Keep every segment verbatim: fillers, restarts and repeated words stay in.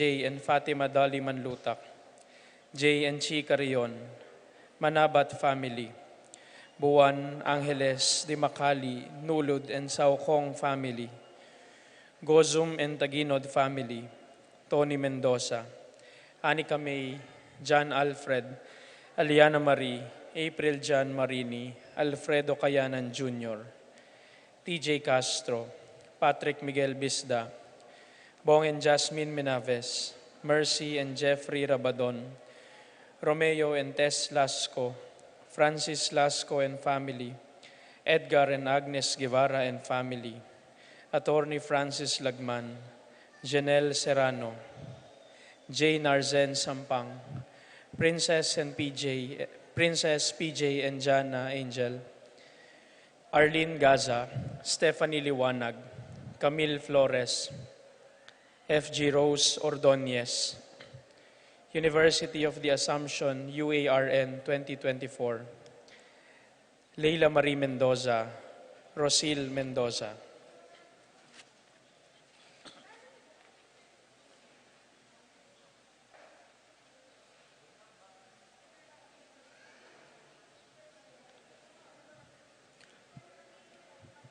Jay and Fatima Dolly Manlutak, Jay and Chi Carrion, Manabat family, Buan Angeles Dimacali Nulud and Saucong family, Gozum and Taginod family, Tony Mendoza, Anika May, John Alfred, Aliana Marie, April John Marini, Alfredo Kayanan Junior, T J Castro, Patrick Miguel Bisda, Bong and Jasmine Menaves, Mercy and Jeffrey Rabadon, Romeo and Tess Lasco, Francis Lasco and family, Edgar and Agnes Guevara and family, Attorney Francis Lagman, Janelle Serrano, Jay Narzen Sampang, Princess and P J, Princess P J and Jana Angel, Arlene Gaza, Stephanie Liwanag, Camille Flores, F G Rose Ordonez, University of the Assumption, U A R N, twenty twenty-four, Leila Marie Mendoza, Rosil Mendoza.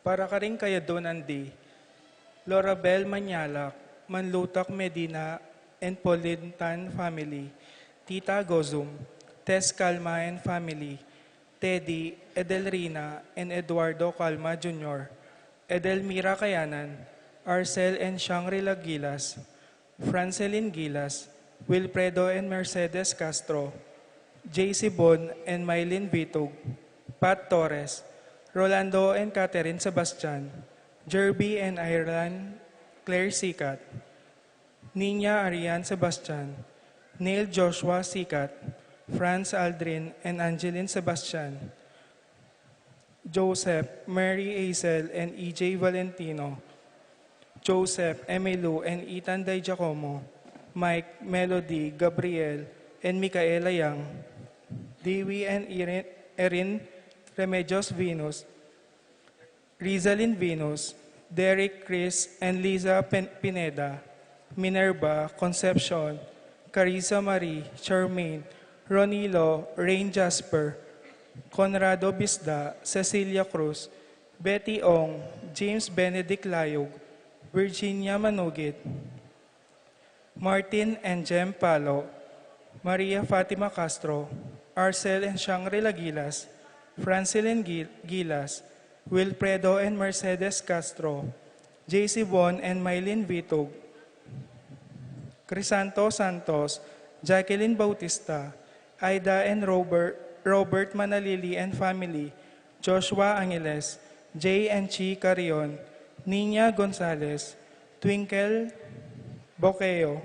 Para karing kayadunan di, Lorabel Manyalak, Manlutak Medina and Polintan family, Tita Gozum, Tess Calma and family, Teddy, Edelrina, and Eduardo Calma Junior, Edelmira Kayanan, Arcel and Shangri-La Gilas, Francelin Gilas, Wilfredo and Mercedes Castro, J C Bon and Mylene Vitug, Pat Torres, Rolando and Catherine Sebastian, Jerby and Ireland Claire Sicat, Nina Arian Sebastian, Neil Joshua Sicat, Franz Aldrin and Angeline Sebastian, Joseph, Mary Hazel, and E J Valentino, Joseph, Emilu, and Ethan Di Giacomo, Mike, Melody, Gabriel, and Micaela Yang, Dewey and Erin, Erin Remedios Venus, Rizalin Venus, Derek, Chris, and Liza Pen-, Pineda, Minerva, Concepcion, Carissa Marie, Charmaine, Ronilo, Rain Jasper, Conrado Bisda, Cecilia Cruz, Betty Ong, James Benedict Layug, Virginia Manugit, Martin and Jem Palo, Maria Fatima Castro, Arcel and Shangri-La Gilas, Francilin Gil-, Gilas, Wilfredo and Mercedes Castro, J C Bon and Mylene Vitug, Crisanto Santos, Jacqueline Bautista, Aida and Robert, Robert Manalili and family, Joshua Angeles, Jay and Chi Carrion, Nina Gonzalez, Twinkle Boqueo,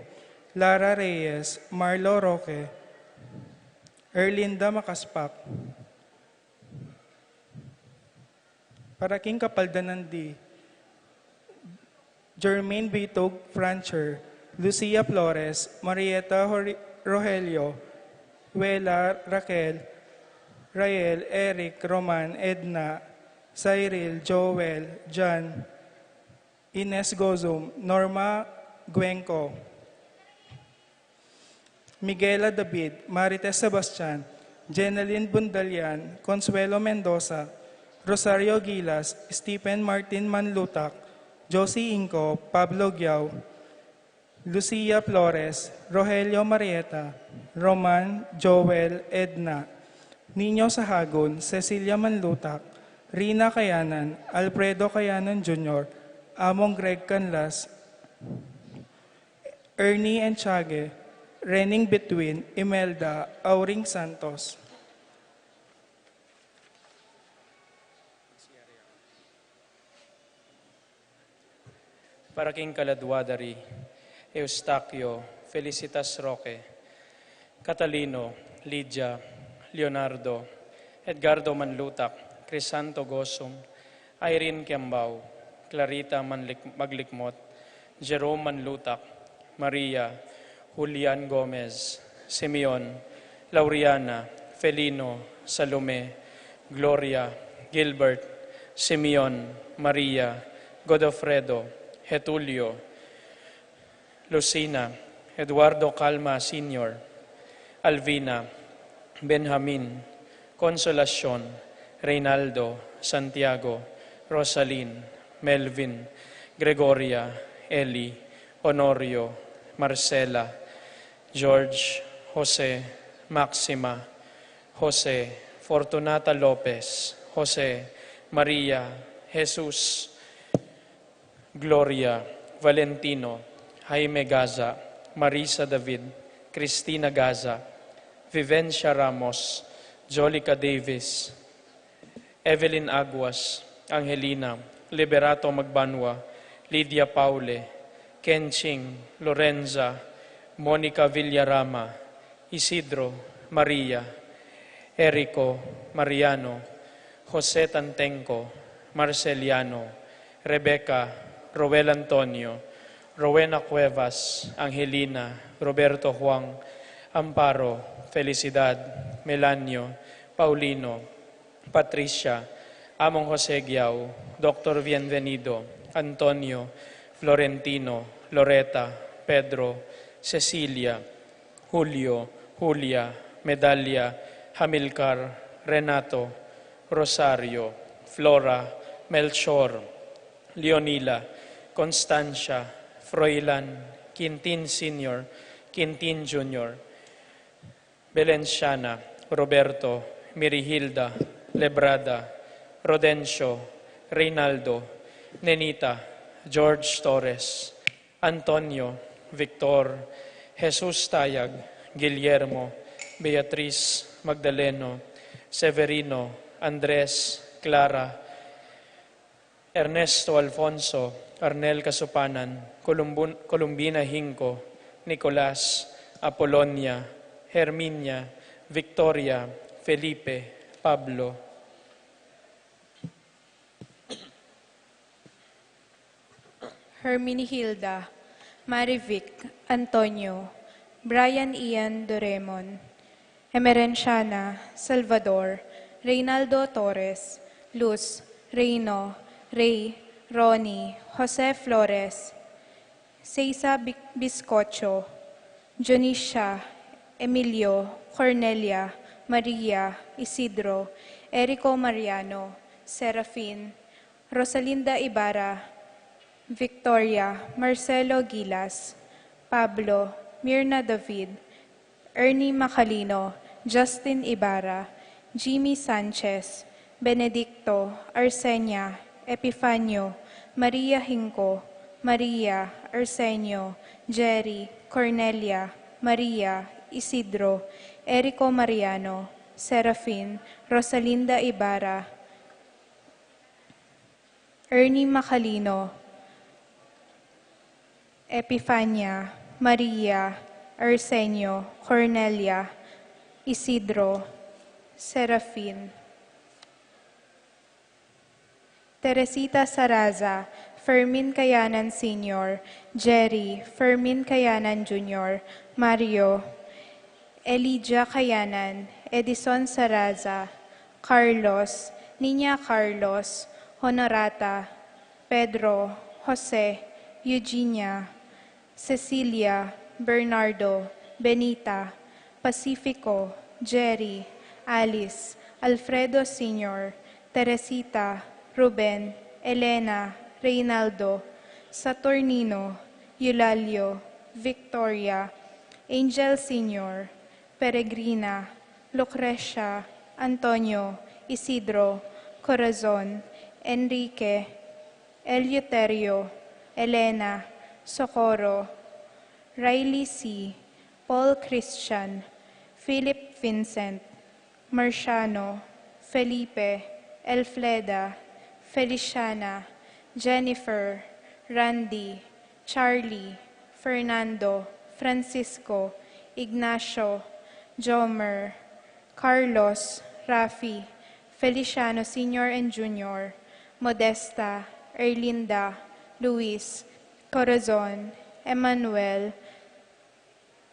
Lara Reyes, Marlo Roque, Erlinda Macaspac. Para king kapaldanan di, Jermaine Bitug Francher, Lucia Flores, Marieta Hori-, Rogelio, Wela, Raquel, Rael, Eric, Roman, Edna, Cyril, Joel, Jan, Ines Gozum, Norma Guenco, Miguela David, Marites Sebastian, Jenalyn Bundalian, Consuelo Mendoza, Rosario Gilas, Stephen Martin Manlutak, Josie Inco, Pablo Giao, Lucia Flores, Rogelio Marieta, Roman, Joel, Edna, Nino Sahagun, Cecilia Manlutak, Rina Kayanan, Alfredo Kayanan Junior, Among Greg Canlas, Ernie Enchague, Rening Between, Imelda, Auring Santos. Para king kaladwa da ri, Eustaquio, Felicitas Roque, Catalino, Lydia, Leonardo, Edgardo Manlutak, Crisanto Gosum, Irene Kiambao, Clarita Manlik-, Maglikmot, Jerome Manlutak, Maria, Julian Gomez, Simeon, Lauriana, Felino, Salome, Gloria, Gilbert, Simeon, Maria, Godofredo, Getulio, Lucina, Eduardo Calma Senior, Alvina, Benjamin, Consolacion, Reynaldo, Santiago, Rosalin, Melvin, Gregoria, Eli, Honorio, Marcela, George, Jose, Maxima, Jose, Fortunata Lopez, Jose, Maria, Jesus, Gloria, Valentino, Jaime Gaza, Marisa David, Cristina Gaza, Vivencia Ramos, Jolica Davis, Evelyn Aguas, Angelina, Liberato Magbanua, Lydia Paule, Kenching, Lorenza, Monica Villarama, Isidro, Maria, Erico, Mariano, Jose Tantenco, Marceliano, Rebecca, Roel Antonio, Rowena Cuevas, Angelina, Roberto Juan, Amparo, Felicidad, Melanio, Paulino, Patricia, Among Jose Guiao, Doctor Bienvenido, Antonio, Florentino, Loreta, Pedro, Cecilia, Julio, Julia, Medalia, Hamilcar, Renato, Rosario, Flora, Melchor, Leonila, Constancia, Froilan, Quintin Senior, Quintin Junior, Belenciana, Roberto, Mirihilda, Lebrada, Rodencio, Reynaldo, Nenita, George Torres, Antonio, Victor, Jesus Tayag, Guillermo, Beatriz, Magdaleno, Severino, Andres, Clara, Ernesto Alfonso, Arnel Kasupanan, Columbun-, Columbina Hinco, Nicolas, Apolonia, Herminia, Victoria, Felipe, Pablo. Herminihilda, Marivic, Antonio, Brian Ian Doraemon, Emerenciana, Salvador, Reynaldo Torres, Luz, Reino, Rey, Ronnie, Jose Flores, Seisa Bi-, Biscocho, Dionisia, Emilio, Cornelia, Maria, Isidro, Erico Mariano, Serafin, Rosalinda Ibarra, Victoria, Marcelo Gilas, Pablo, Mirna David, Ernie Macalino, Justin Ibarra, Jimmy Sanchez, Benedicto, Arsenia, Epifanio, Maria Hinco, Maria, Arsenio, Jerry, Cornelia, Maria, Isidro, Erico Mariano, Serafin, Rosalinda Ibarra, Ernie Macalino, Epifania, Maria, Arsenio, Cornelia, Isidro, Serafin, Teresita Saraza, Fermin Kayanan Senior, Jerry, Fermin Kayanan Junior, Mario, Elijah Kayanan, Edison Saraza, Carlos, Niña Carlos, Honorata, Pedro, Jose, Eugenia, Cecilia, Bernardo, Benita, Pacifico, Jerry, Alice, Alfredo Senior, Teresita, Ruben, Elena, Reynaldo, Saturnino, Eulalio, Victoria, Angel Senior, Peregrina, Lucrecia, Antonio, Isidro, Corazon, Enrique, Eleuterio, Elena, Socorro, Riley C, Paul Christian, Philip Vincent, Marciano, Felipe, Elfleda, Feliciana, Jennifer, Randy, Charlie, Fernando, Francisco, Ignacio, Jomer, Carlos, Rafi, Feliciano Senior and Junior, Modesta, Erlinda, Luis, Corazon, Emmanuel,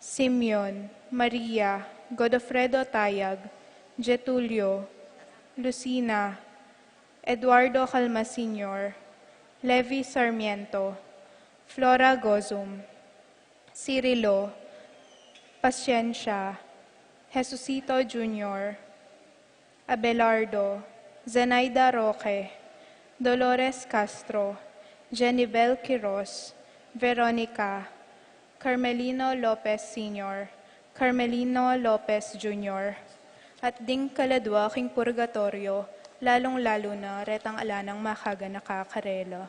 Simeon, Maria, Godofredo Tayag, Getulio, Lucina, Eduardo Calma Senior, Levi Sarmiento, Flora Gozum, Cirilo, Paciencia, Jesusito Junior, Abelardo, Zenaida Roque, Dolores Castro, Jenibel Quiroz, Veronica, Carmelino Lopez Senior, Carmelino Lopez Junior, at ding kaladua king purgatoryo, lalung-lalu na retang ala nang makaganaka karela.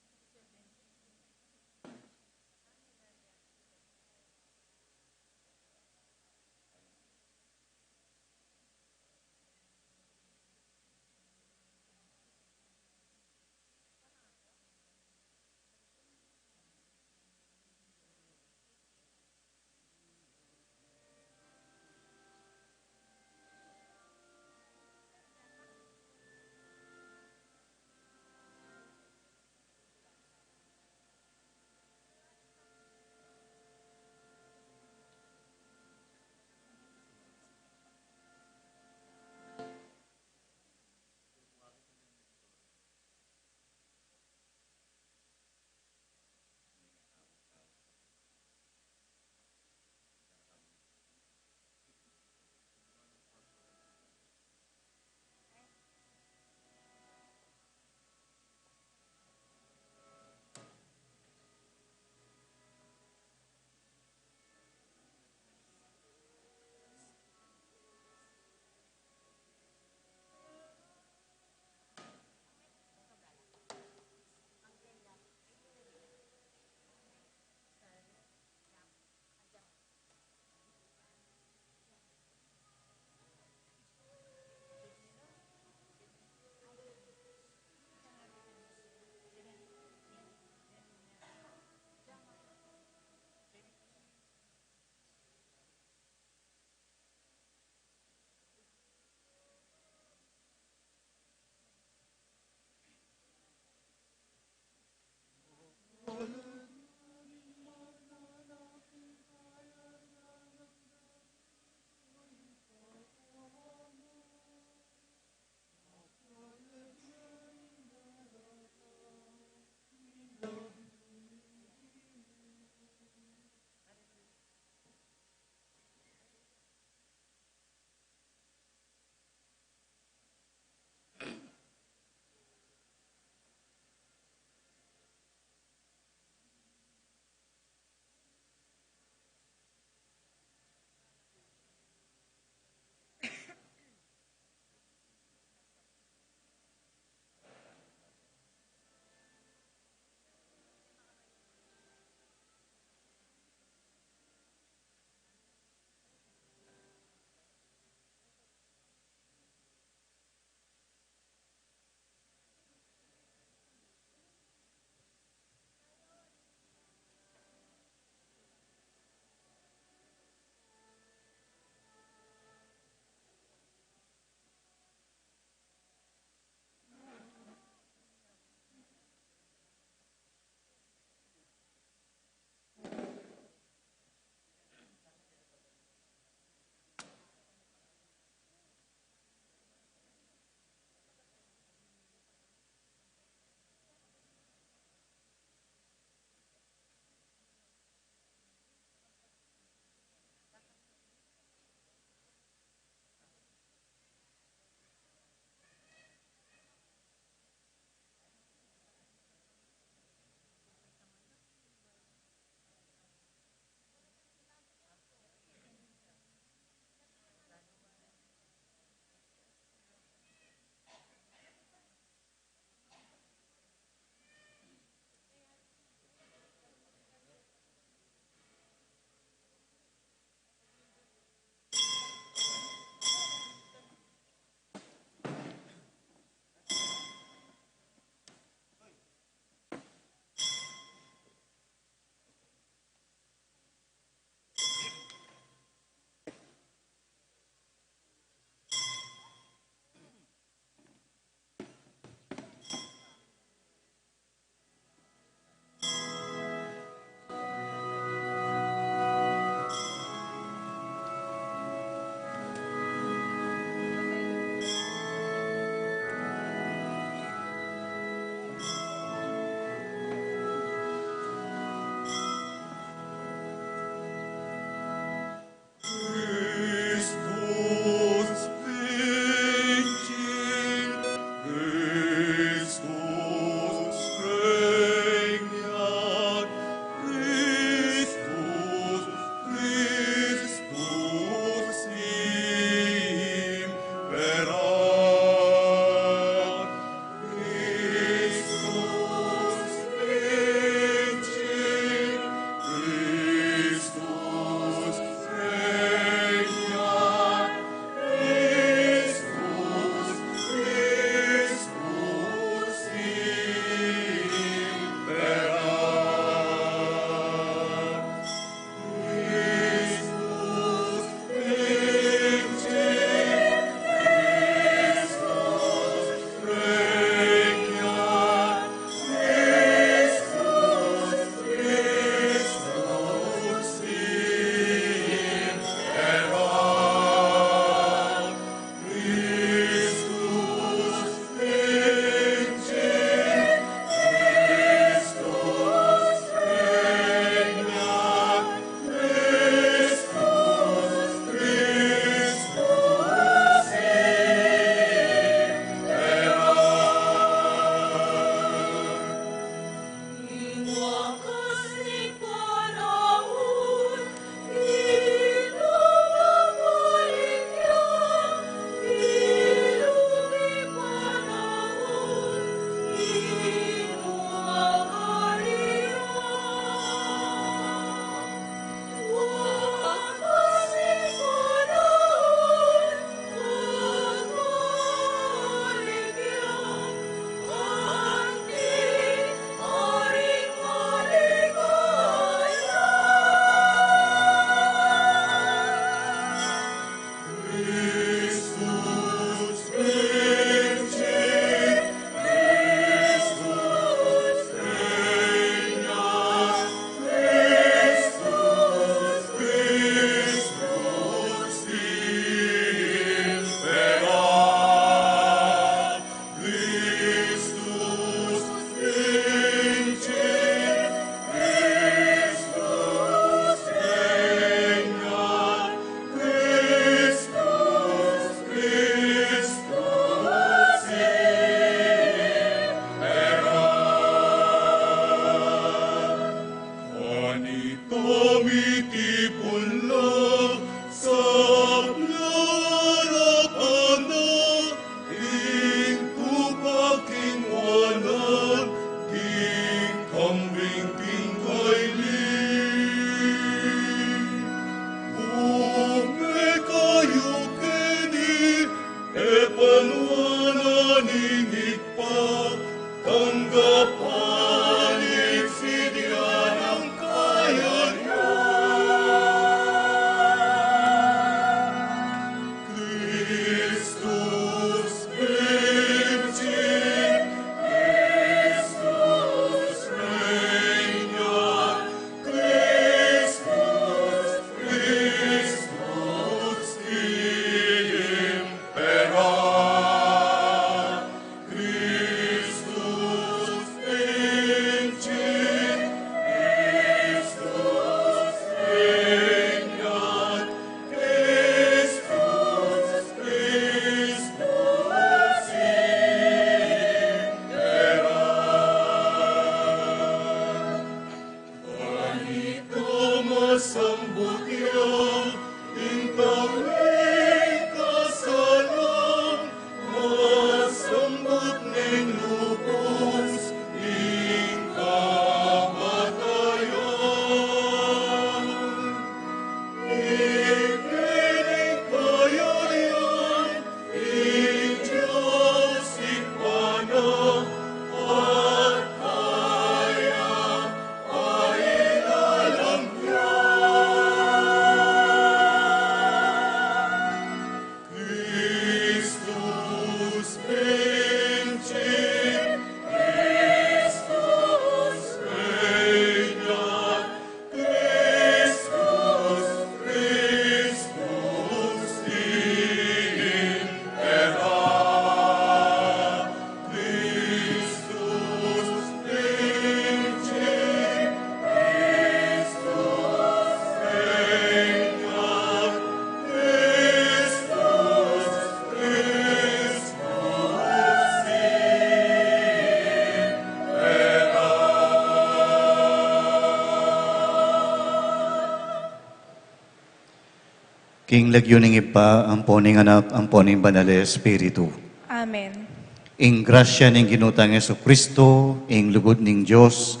King lagyu ning Ibpa, ampo ning Anak, ampo ning Banal a Espiritu. Amen. Ing grasya ning Ginu tang Jesucristo, ing lugud ning Dios,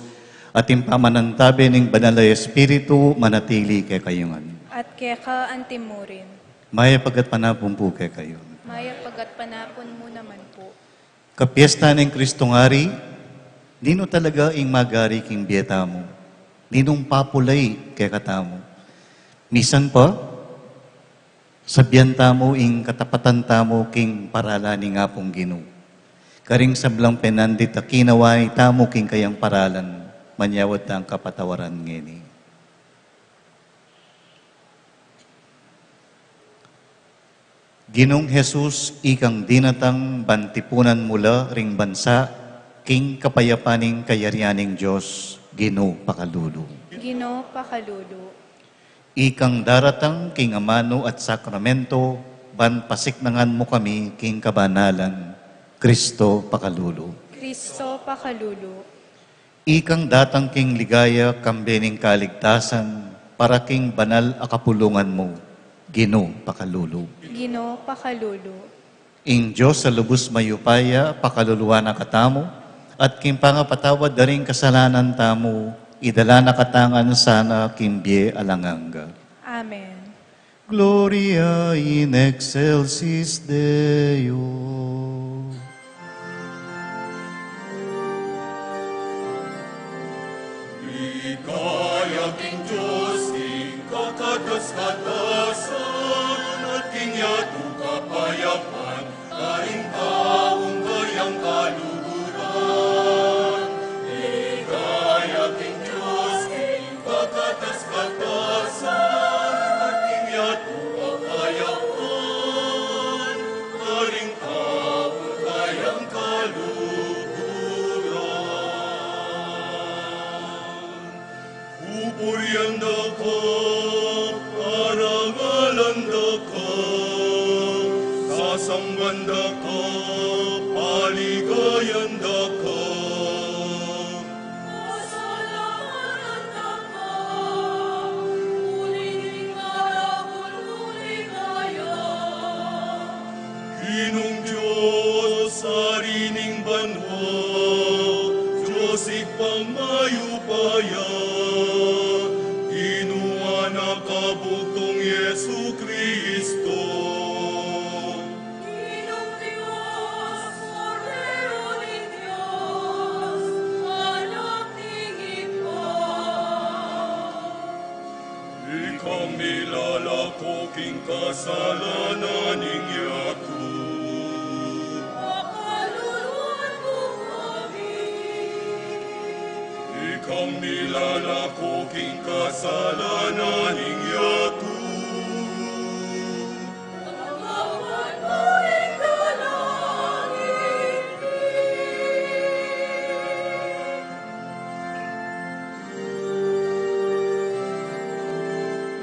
at ing pamanantabe ning Banal a Espiritu, manatili kekayu ngan. At keka antimurin. Mayap a gatpanapun pu kekayu. Mayap a gatpanapun mu naman pu. Kapiesta ning Kristong Ari, ninu talaga ing magari king bie tamu? Ninung papulai kekatamu? Misan pa, sabian tamu ing katapatan tamu king paralan ning Apung Ginu. Karing sablang penandit a kinawani tamu king kayang paralan, manyawad tang kapatawaran ngeni. Ginung Jesus, ikang dinatang ban tipunan mu la ring bansa king kapayapan ning kayarian ning Dios, Ginu pakalulu. Ginu pakalulu. Ikang daratang king amanu at sakramento ban pasiknangan mu kami king kabanalan, Kristo pakalulu. Kristo pakalulu. Ikang datang king ligaya kambe ning kaligtasan para king banal a kapulungan mu, Ginu pakalulu. Ginu pakalulu. Ing Dios a lubus mayupaya pakaluluan na katamu, at king pangapatawad da ring kasalanan tamu, idala na katamu ngan sana king bie alang angga. Amen. Gloria in excelsis Deo. Ligaya king Dios king kakatas-katasan, at king yatu kapayapan, karing taung kayang kaluguran. Ligaya king Dios king kakatas-katasan, at king yatu kapayapan, karing taung kayang kaluguran. Pupurian da ka, parangalan da ka, sasamban da ka, paligayan da ka. Pasalamatan da ka, uling ing maragul mung ligaya. Ginung Dios, Ari ning banua, Dios Ibpang mayupaya, Ginu, Anak a bugtung Jesucristo. Ginung Dios, Kordero ning Dios, Anak ning Ibpa. Ikang milalako king kasalanan ning yatu. Pakaluluan mu kami. Ikang milalako king kasalanan ning yatu.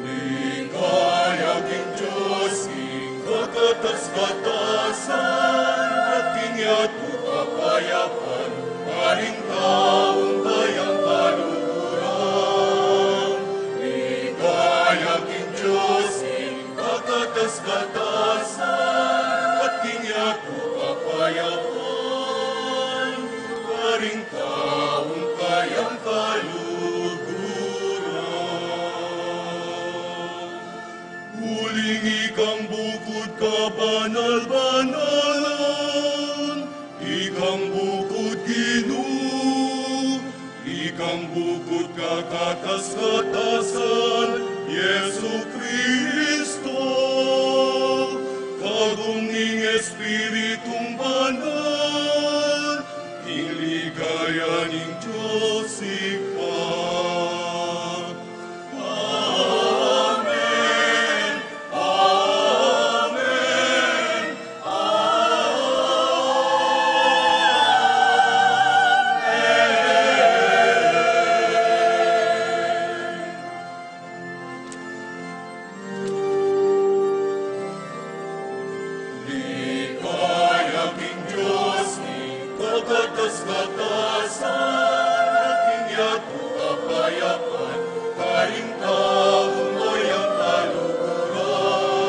Ligaya king Dios king kakatas-katasan, at king yatu kapayapan, karing taung kayang kaluguran. Ligaya king Dios king kakatas-katasan, at king yatu kapayapan, karing taung kayang kaluguran. Uling ikang bukud kabanal-banalan, ikang bukud Ginu, ikang bukud kakatas-katasan, Jesucristo, kagum ning Espiritung Banal, king ligaya ning Dios Ibpa. Amen. Amen. Amen. Ligaya king Dios king kakatas-katasan, at king yatu kapayapan, karing taung kayang kaluguran.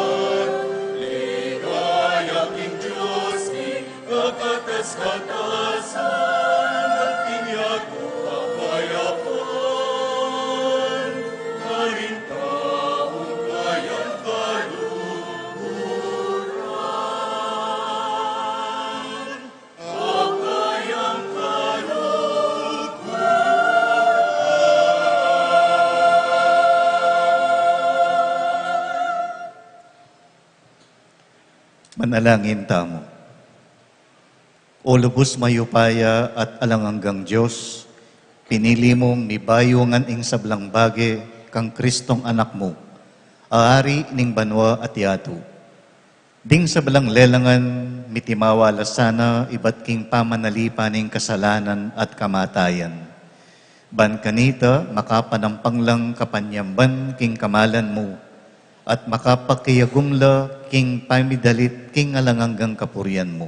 Manalangin tamu. O lubus mayupaya at alang anggang Dios, pinili mung mibayungan ing sablang bage kang Kristong Anak mu, a Ari ning banua at yatu. Ding sablang lelangan, mitimawa la sana ibat king pamanalipan ning kasalanan at kamatayan. Ban kanita, makapanampang lang kapanyamban king kamalan mu, at makapakiyagum la king pamidalit king alang anggang kapurian mu.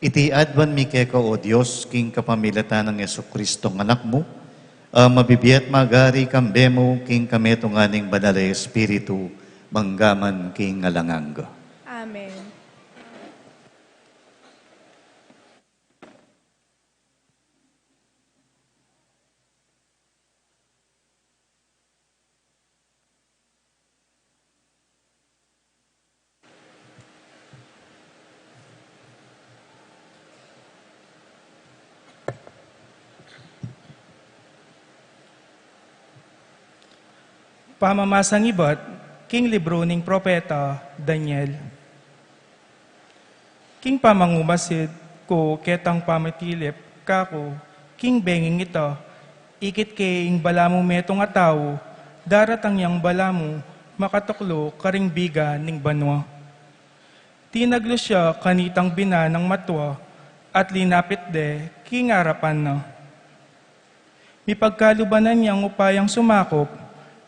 Iti aduan mi keka, O Dios, king kapamilatan nang Jesucristo, Anak mu, a mabibie at magari kambe mu king kametungan ning Banal a Espiritu, mangga man king alang angga. Amen. Pamamasang ibat king libru ning propeta Daniel. King pamangumasid ku ketang pamatilip kaku king benging ita, ikit ke ing balamu metung a tau, daratang yang balamu makatuklu karing biga ning banua. Tinaglus ya kanitang bina nang matua at linapit de king arapan na. Mipagkaluban na niyang upayang sumakup,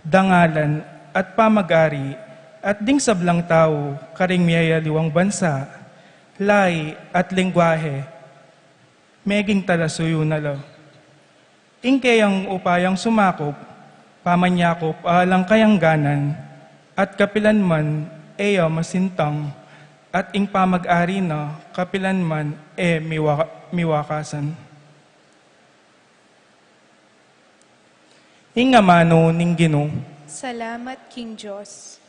dangalan at pamag-ari, at ding sablang tau karing miyayaliwang bansa, layi at lengguahe, meging talasuyu na la. Ing keyang upayang sumakup, pamanyakup a alang kayangganan, at kapilan man e ya masintang, at ing pamag-ari na kapilan man e miwa-, miwakasan. Ing amanu ning Ginu. Salamat king Dios.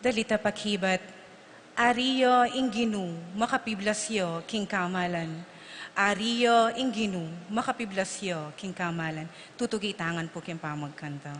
Dalit a pakibat. Ari ya ing Ginu, makapiblas ya king kamalan. Ari ya ing Ginu, makapiblas ya king kamalan. Tutugi tangan pu king pamagkanta.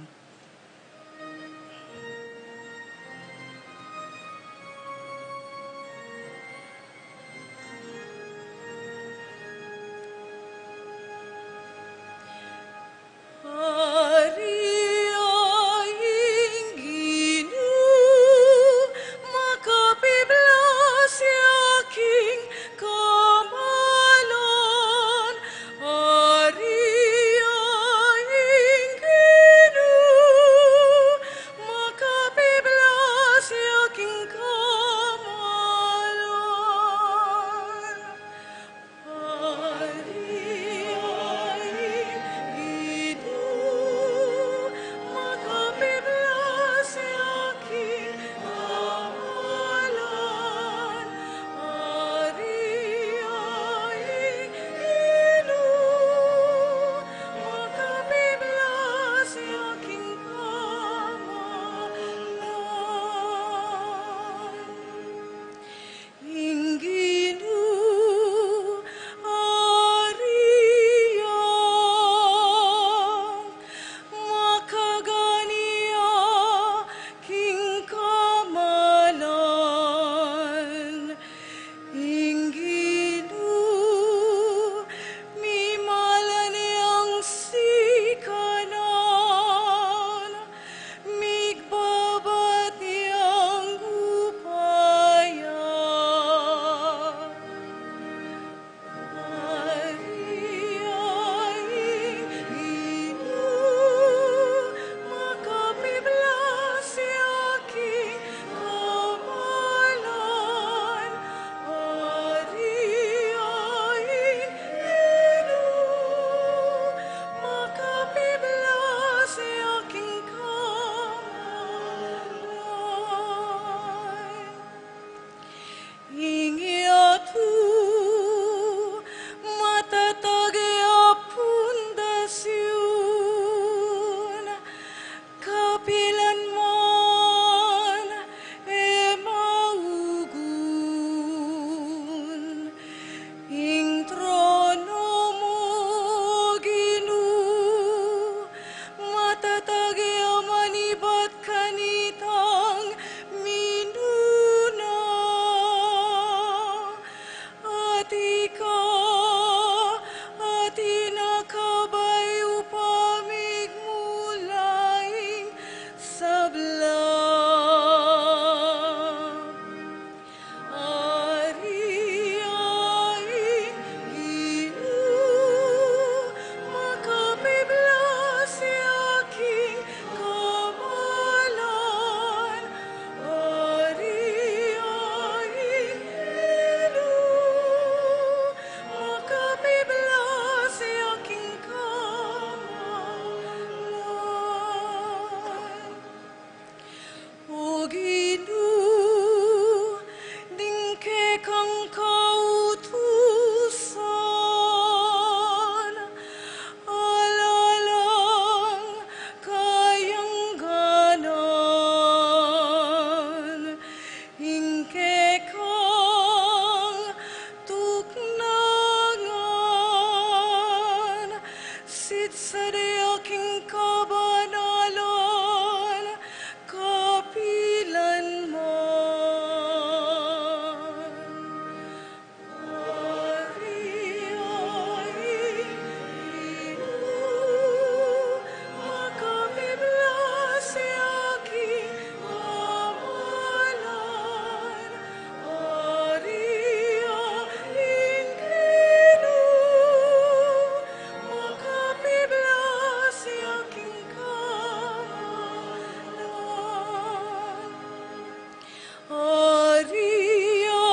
Ari ya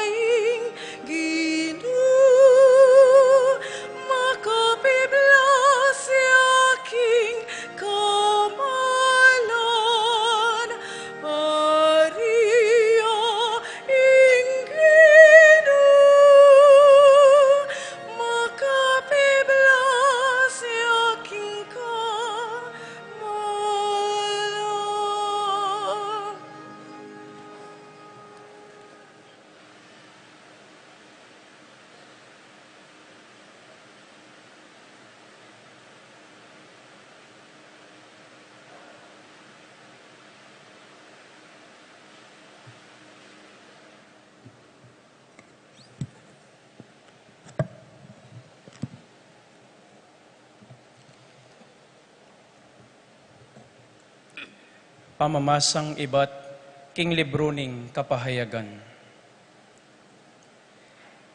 ing Ginu, makapiblas ya king kamalan. Ari ya ing Ginu, makapiblas ya king kamalan. Pamamasang ibat king libru ning Kapahayagan.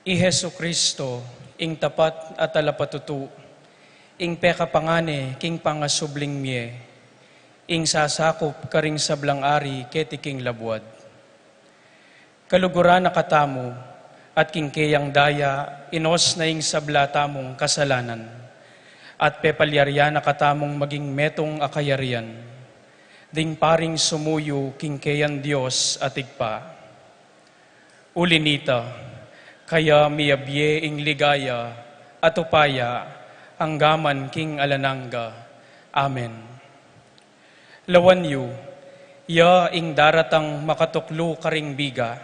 I Jesucristo, ing tapat a talapatutu, ing pekapangane king pangasubling mie, ing sasakup karing sablang ari keti king labuad. Kaluguran na katamu, at king keyang daya, inos na ing sabla tamung kasalanan, at pepalyarian na katamung maging metung a kayarian, ding paring sumuyu king keyan Dios at Ibpa. Uli nita, kaya miyabie ing ligaya at upaya anggaman king alang angga. Amen. Lawan yu, ya ing daratang makatuklu karing biga,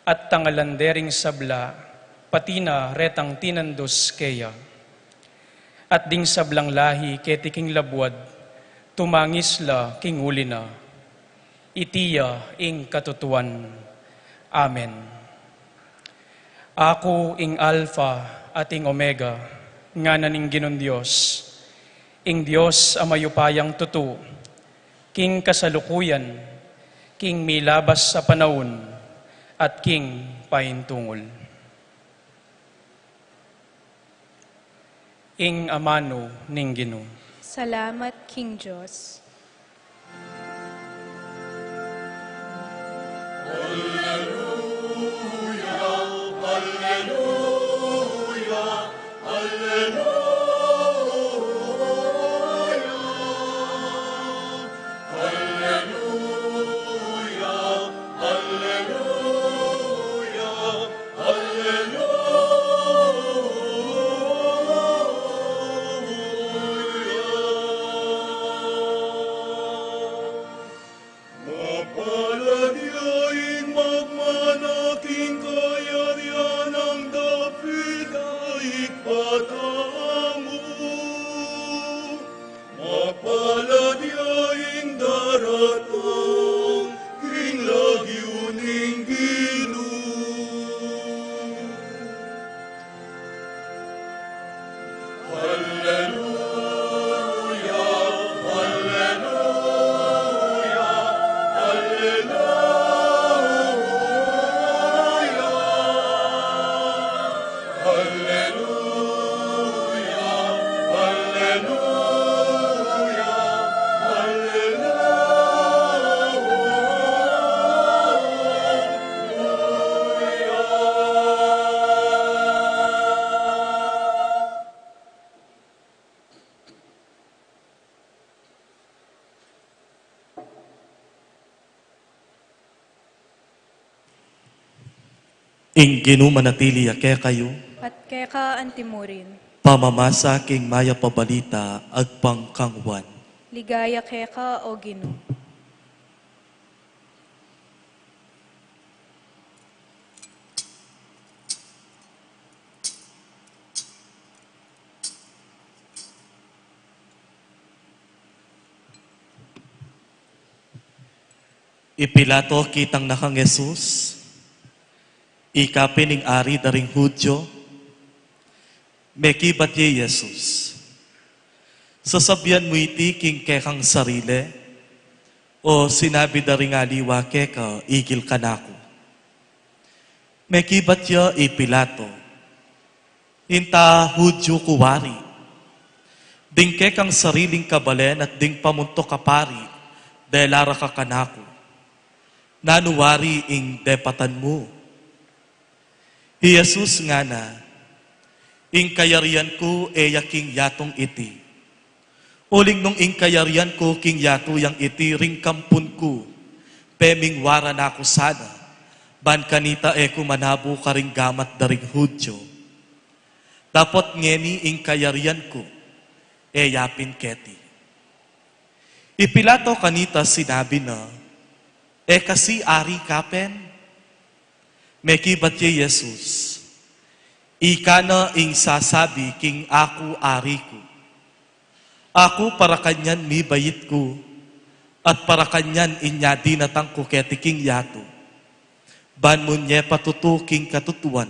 at tangalan de ring sabla, pati na retang tinandus keya. At ding sablang lahi keti king labuad, tumangis la king uli na. Iti ya ing katutuan. Amen. Aku ing Alpha at ing Omega, ngana ning Ginung Dios, ing Dios a mayupayang tutu, king kasalukuyan, king milabas a panaun, at king paintungul. Ing amanu ning Ginu. Salamat king Dios. Alleluia, alleluia, alleluia. Alleluia, alleluia, alleluia. Mapalad ya ing magmana king kayarian nang David a Ibpa tamu. Mapalad ya ing daratang king lagyu ning Ginu. Alleluia, alleluia, alleluia. Alleluia, alleluia, alleluia. Ing Ginu manatili ya kekayu. At keka antimurin. Pamamasa king Mayap a Balita agpang kang Juan. Ligaya keka, O Ginu. I Pilato kitang na kang Jesus, ika pin ing ari da ring Judio, mekibat ya i Jesus. Sasabian mu iti king kekang sarili, o sinabi da ring aliwa keka igil kanaku? Mekibat ya i Pilato, Inta Judio ku wari. Ding kekang sariling kabalen at ding pamuntuk a pari, dela ra ka kanaku. Nanu wari ing depatan mu? I Jesus ngana, ing kayarian ku e ya king yatung iti. Uling nung ing kayarian ku king yatu yang iti ring kampun ku, pemingwaran na ku sana, ban kanita e ku manabu karing gamat da ring Judio. Dapot ngeni ing kayarian ku e ya pin keti. I Pilato kanita sinabi na, e kasi ari ka pin? Mekibat ya i Jesus, ika na ing sasabi king aku ari ku. Aku para kanyan mibait ku, at para kanyan inya dinatang ku keti king yatu, ban munye patutu king katutuan.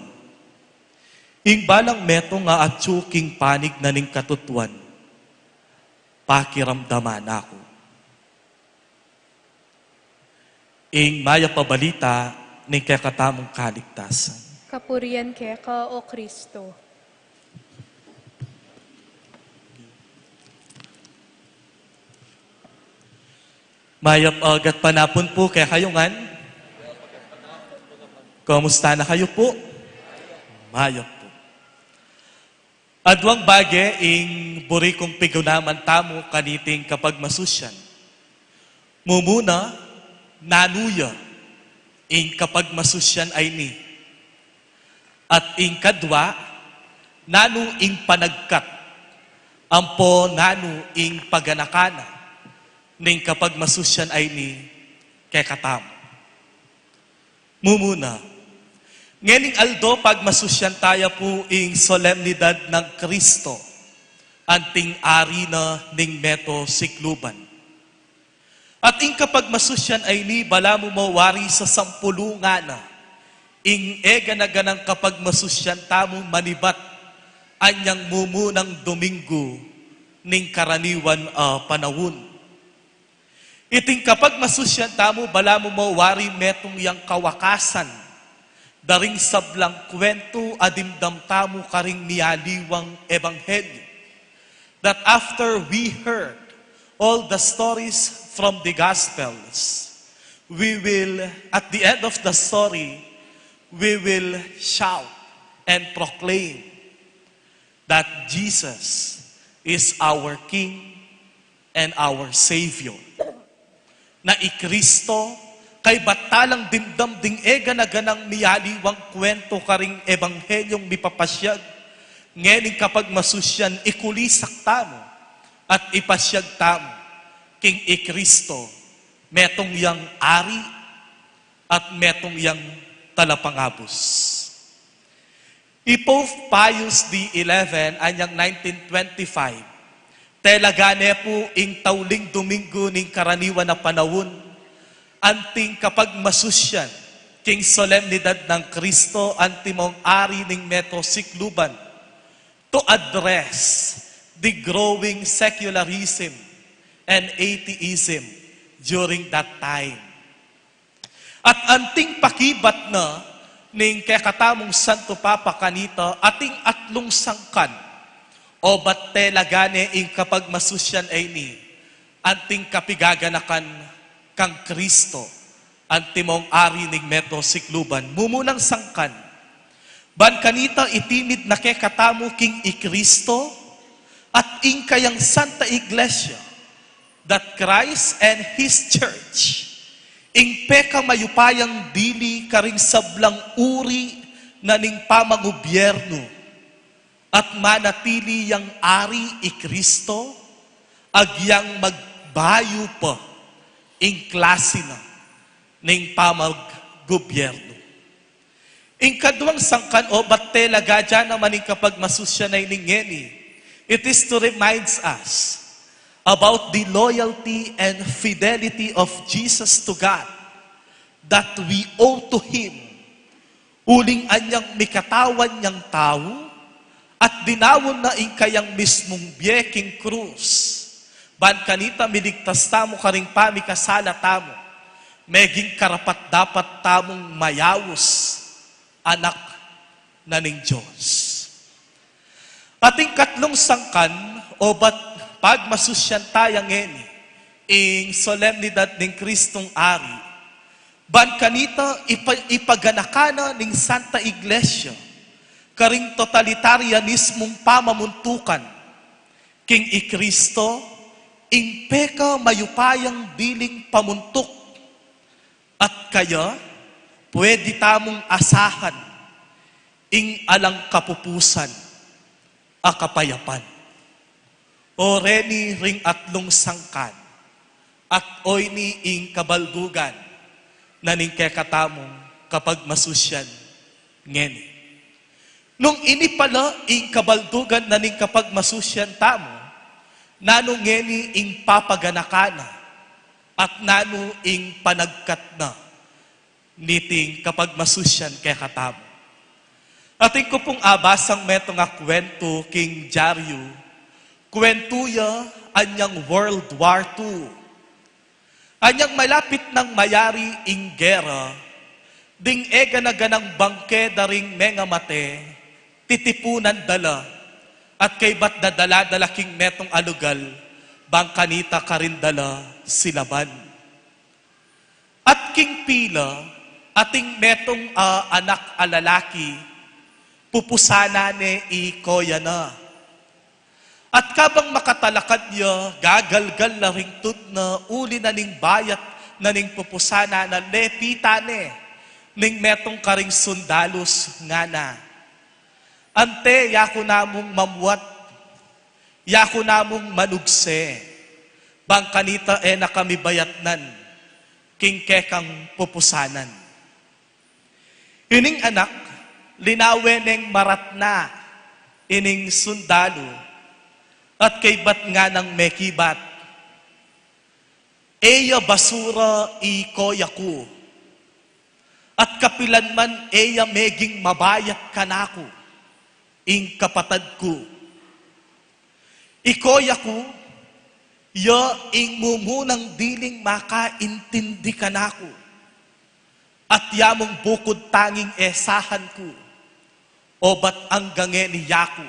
Ing balang metung a atyu king panig na ning katutuan, pakiramdaman na ku. Ing mayap a balita ning kekatamung kaligtasan. Kapurian keka, O Kristo. Mayap a gatpanapun pu kekayu ngan. Kumusta na kayu pu? Mayap pu. Aduang bage ing buri kung pigunaman tamu kaniting kapagmasusyan. Mumuna, nanu ya ing kapagmasusyan a ini? At ing kadwa, nanu ing panagkat ampo nanu ing paganakan na ning kapagmasusyan a ini kekatamu? Mumuna, ngening aldo pagmasusyan taya pu ing solemnidad nang Kristo, anting ari na ning meto sikluban. At ing kapagmasusyan a ini balamu mo wari sasampulungan na ing egana-ganang kapagmasusyan tamu manibat anyang mumunang Dominggu ning karaniwan a panaun. Iting kapagmasusyan tamu balamu mo wari metung yang kawakasan da ring sablang kwentu a dimdam tamu karing mialiwang ebanghelyo. That after we heard all the stories from the Gospels, we will, at the end of the story, we will shout and proclaim that Jesus is our King and our Savior. Na i Kristo, kaybat ta lang dimdam ding egana-ganang mialiwang kwentu karing ebanghelyon mipapasyag, ngening kapagmasusyan ikulisak tamu at ipasyag tamu king i Kristo, metung yang Ari at metung yang Talapangabus. I Pope Pius the eleventh, anyang nineteen twenty-five, telaga ne pu ing tauling Dominggu ning karaniwan a panaun, anting kapagmasusyan king solemnidad nang Kristo antimong ari ning meto sikluban, to address the growing secularism and atheism during that time. At anting pakibat na ning kekatamung Santo Papa kanita, ating atlung sangkan, obat telaga ne ing kapagmasusyan a ini, anting kapigaganakan kang Kristo, antimong ari ning meto sikluban. Mumunang sangkan, ban kanita itimid na kekatamu king i Kristo at ing kayang Santa Iglesia, that Christ and His Church, ing pekamayupayang dili karing sablang uri na ning pamangubyernu, at manatili yang ari i Kristo, agyang magbayu pa ing klasi na ning pamaggubyernu. Ing kaduang sangkan obat telaga da naman ing kapagmasusyan a ini ngeni, it is to remind us about the loyalty and fidelity of Jesus to God, that we owe to Him, uling anyang mikatawan yang tau, at dinaun na ing kayang mismung bie king krus, ban kanita miligtas tamu karing pamikasala tamu, meging karapat-dapat tamung mayaus anak na ning Dios. Ating katlung sangkan, obat pagmasusyan taya ngeni ing solemnidad ning Kristong Ari, Ban kanita ipa-, ipaganaka na ning Santa Iglesia karing totalitarianismung pamamuntukan, king i Kristo ing pekamayupayang diling pamuntuk, at kaya pwede tamung asahan ing alang kapupusan a kapayapan. O reni ring atlung sangkan, at oyni ing kabaldugan na ning kekatamung kapagmasusyan ngeni. Nung ini pala ing kabaldugan na ning kapagmasusyan tamu, nanu ngeni ing papaganaka na, at nanu ing panagkat na niting kapagmasusyan kekatamu? Atin ku pung abasang metung a kwentu king dyaryu, kwentu ya anyang World War Two. Anyang malapit nang mayari ing gera, ding e gana-ganang bangke da ring mengamate, titipunan da la, at kaybat dadala-dala king metung a lugal, bang kanita karin da la silaban. At king pila, ating metung a anak a lalaki, pupusanan ne i koya na. At kabang makatalakad ya, gagalgal la ring tud na, uli na ning bayat na ning pupusanan na, lepitan ne ning metung karing sundalus, ngana, "Ante, yaku namung mamuat, yaku namung manugse, bang kanita e na kami bayatnan king kekang pupusanan." Ining anak, linawe neng maratna ining sundalu, at kaybat nganang mekibat, "E ya basura i koya ku, at kapilan man e ya meging mabayat kanaku ing kapatad ku. I koya ku, ya ing mumunang diling makaintindi kanaku, at ya mung bukud tanging esahan ku, obat anggang ngeni yaku,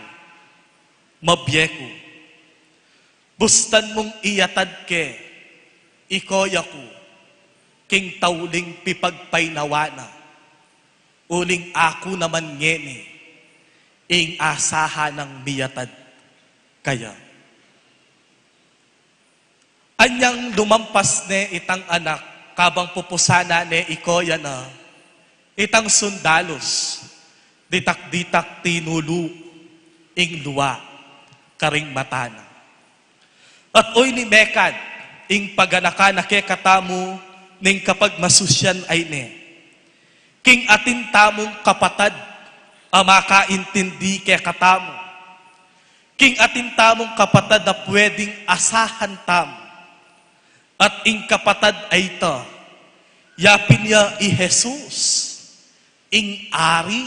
mabie ku. Bustan mung iyatad ke i koya ku king tauling pipagpainawa na, uling aku naman ngeni ing asahan nang miyatad kaya." Anyang lumampas ne itang anak, kabang pupusanan ne i koya na, itang sundalus, ditak-ditak tinulu ing luwa karing mata na. At oyni mekad ing paganaka na kekatamu ning kapagmasusyan a ini, king atin tamung kapatad a makaintindi kekatamu, king atin tamung kapatad a pwedeng asahan tamu, at ing kapatad a ita, yapin ya i Jesus, ing Ari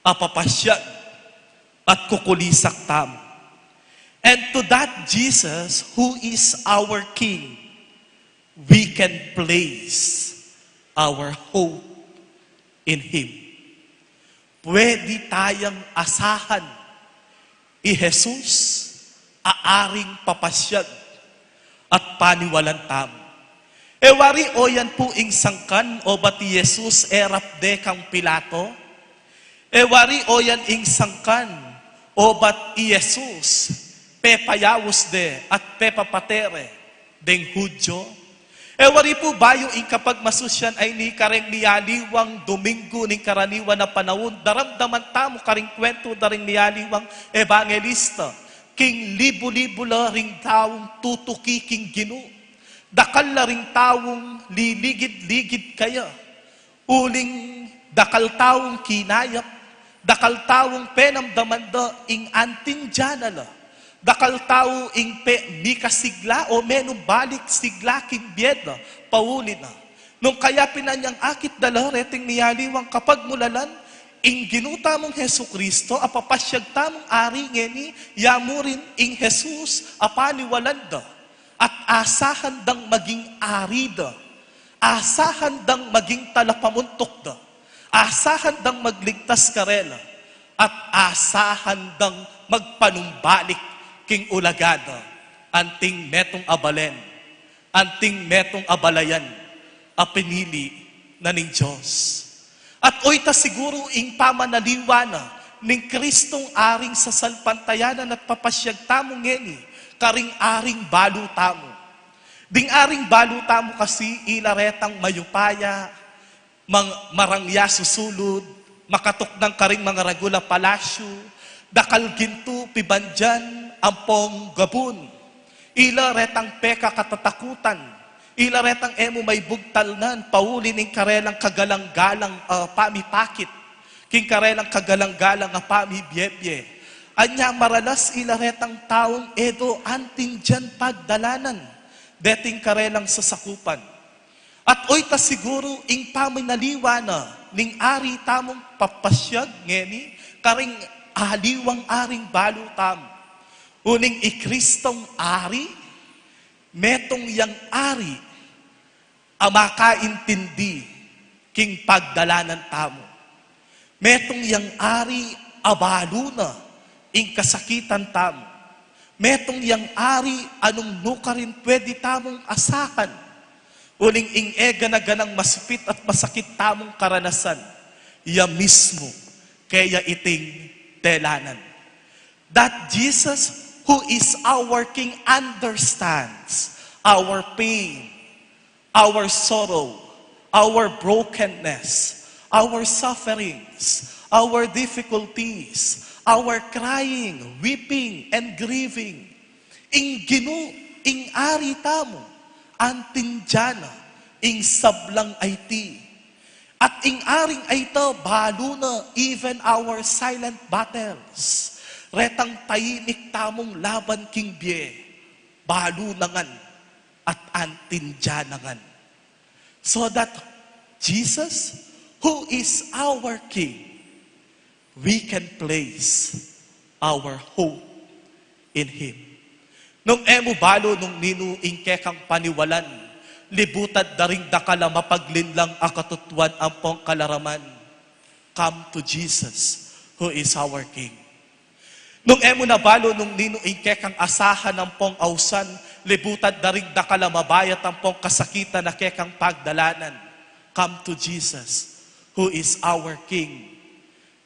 a papasyag at kukulisak tamu. And to that Jesus who is our King, we can place our hope in Him. Pwede tayang asahan i Jesus a Aring papasyag at paniwalan tamu. E wari o yan pu ing sangkan obat i Jesus e rap de kang Pilato? E wari o yan ing sangkan obat i Jesus pepayaus de at pepapate re deng Hudyo? E wari pu bayu ing kapagmasusyan a ini kareng mialiwang Dominggu ning karaniwan a panaun, daramdaman tamu karing kwentu da ring mialiwang ebangelista, king libu-libu la ring taung tutuki king Ginu, dakal la ring taung liligid-ligid kaya, uling dakal taung kinayap, dakal taung penamdaman da ing anting dyana la, dakal tau ing pe mikasigla o menumbalik sigla king bie da, pauli na. Nung kaya pin anyang akit da la reting mialiwang kapagmulalan, ing Ginu tamung Jesucristo a papasyag tamung Ari ngeni, ya mu rin ing Jesus a paniwalan da, at asahan dang maging Ari da, asahan dang maging talapamuntuk da, asahan dang magligtas karela, at asahan dang magpanumbalik king ulaga da, anting metung a balen, anting metung a balayan, a pinili na ning Dios. At oyta siguru ing pamanaliwa na ning Kristong Aring sasalpantayanan at papasyag tamu ngeni karing aring balu tamu. Ding aring balu tamu kasi ila retang mayupaya, mang-, marangya susulud, makatuknang karing mangaragul a palasyu, dakal gintu, pibandian, ampong gabun. Ila retang pekakatatakutan, ila retang e mu maibugtalnan, pauli ning karelang kagalang-galang a pamipakit, king karelang kagalang-galang a pamibiebie. Anya maralas ila retang taung e do anting dian pagdalanan deting karelang sasakupan. At oyta siguru ing pamanaliwa na ning Ari tamung papasyag ngeni karing aliwang aring balu tamu. Uling i Kristong Ari, metung yang Ari a makaintindi king pagdalanan tamu. Metung yang Ari a balu na ing kasakitan tamu. Metung yang Ari a nung nukarin pwede tamung asakan. Uling ing e gana-ganang masipit at masakit tamung karanasan, iya mismu keya iting delanan. That Jesus, who is our King, understands our pain, our sorrow, our brokenness, our sufferings, our difficulties, our crying, weeping, and grieving. Ing Ginu, ing Ari tamu, anting dian na ing sablang aiti. At ing Aring aita, balu na even our silent battles. Retang taimik tamung laban king bie, balu na ngan at anting dian na ngan. So that Jesus, who is our King, we can place our hope in Him. Nung e mu balu nung ninu ing kekang paniwalan, libutad da ring dakal a mapaglinlang a katutuan ampong kalaraman. Come to Jesus, who is our King. Nung e mu na balu nung ninu ing kekang asahan ampong ausan, libutad da ring dakal a mabayat ampong kasakitan a kekang pagdalanan. Come to Jesus, who is our King,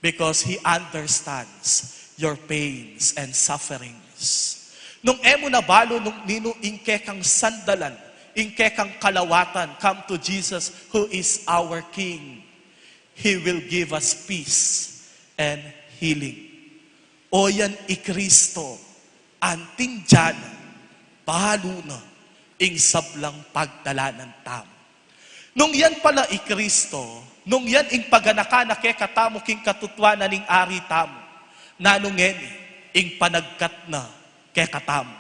because He understands your pains and sufferings. Nung e mu na balu nung ninu ing kekang sandalan, ing kekang kalawatan, come to Jesus, who is our King. He will give us peace and healing. O yan i Kristo, anting dian na, balu na ing sablang pagdalanan tamu. Nung yan pala i Kristo, nung yan ing paganakan na kekatamu king katutuanan ning Ari tamu, nanu ngeni ing panagkat na kekatamu?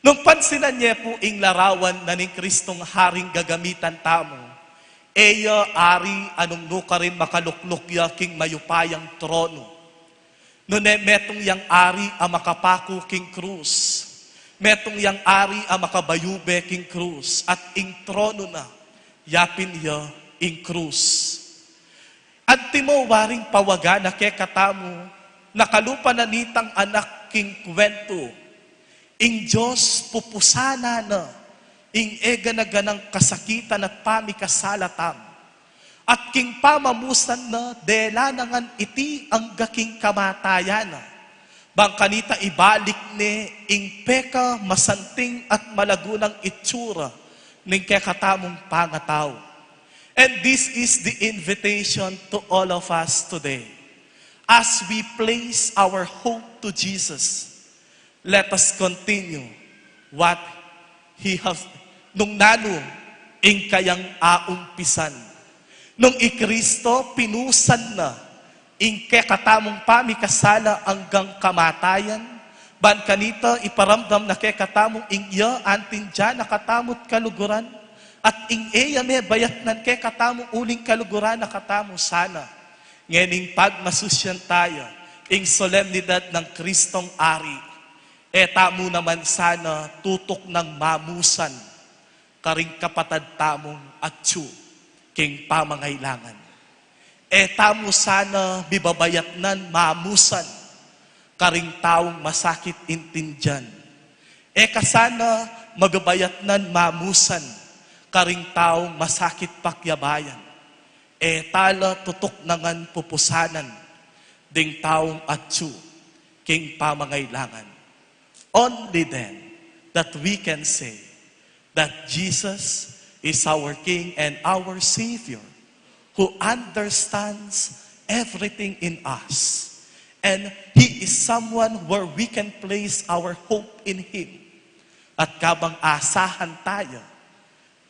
Nung pansinan ye pu ing larawan na ning Kristong Haring gagamitan tamu, e ya Ari a nung nukarin makalukluk ya king mayupayang tronu. Nune metung yang Ari a makapaku king krus, metung yang Ari a makabayube king krus, at ing tronu na, yapin ya ing krus. Antimo waring pawagan na kekatamu, nakalupa na nitang anak king kuwentu, ing Dios pupusanan na ing e gana-ganang kasakitan at pamikasala tamu. At king pamamusan na dela na ngan iti angga king kamatayan na. Bang kanita ibalik ne ing peka masanting at malagu nang itsura ning kekatamung pangatau. And this is the invitation to all of us today. As we place our hope to Jesus, let us continue what He has, nung nanu ing kayang aumpisan. Nung i Kristo pinusan na ing kekatamung pamikasala anggang kamatayan, ban kanita iparamdam na kekatamu ing iya anting dian na katamu't kaluguran, at ing e ya mebayatnan kekatamu uling kaluguran na katamu sana. Ngening pagmasusyan taya ing solemnidad nang Kristong Ari, e tamu naman sana tutuknang mamusan karing kapatad tamung atyu king pamangailangan. E tamu sana mibabayatnan mamusan karing taung masakit intindian. E ka sana mababayatnan mamusan karing taung masakit pakyabayan, e tala tutuknangan pupusanan ding taung atyu king pamangailangan. Only then that we can say that Jesus is our King and our Savior, who understands everything in us. And He is someone where we can place our hope in Him. At kabang asahan taya,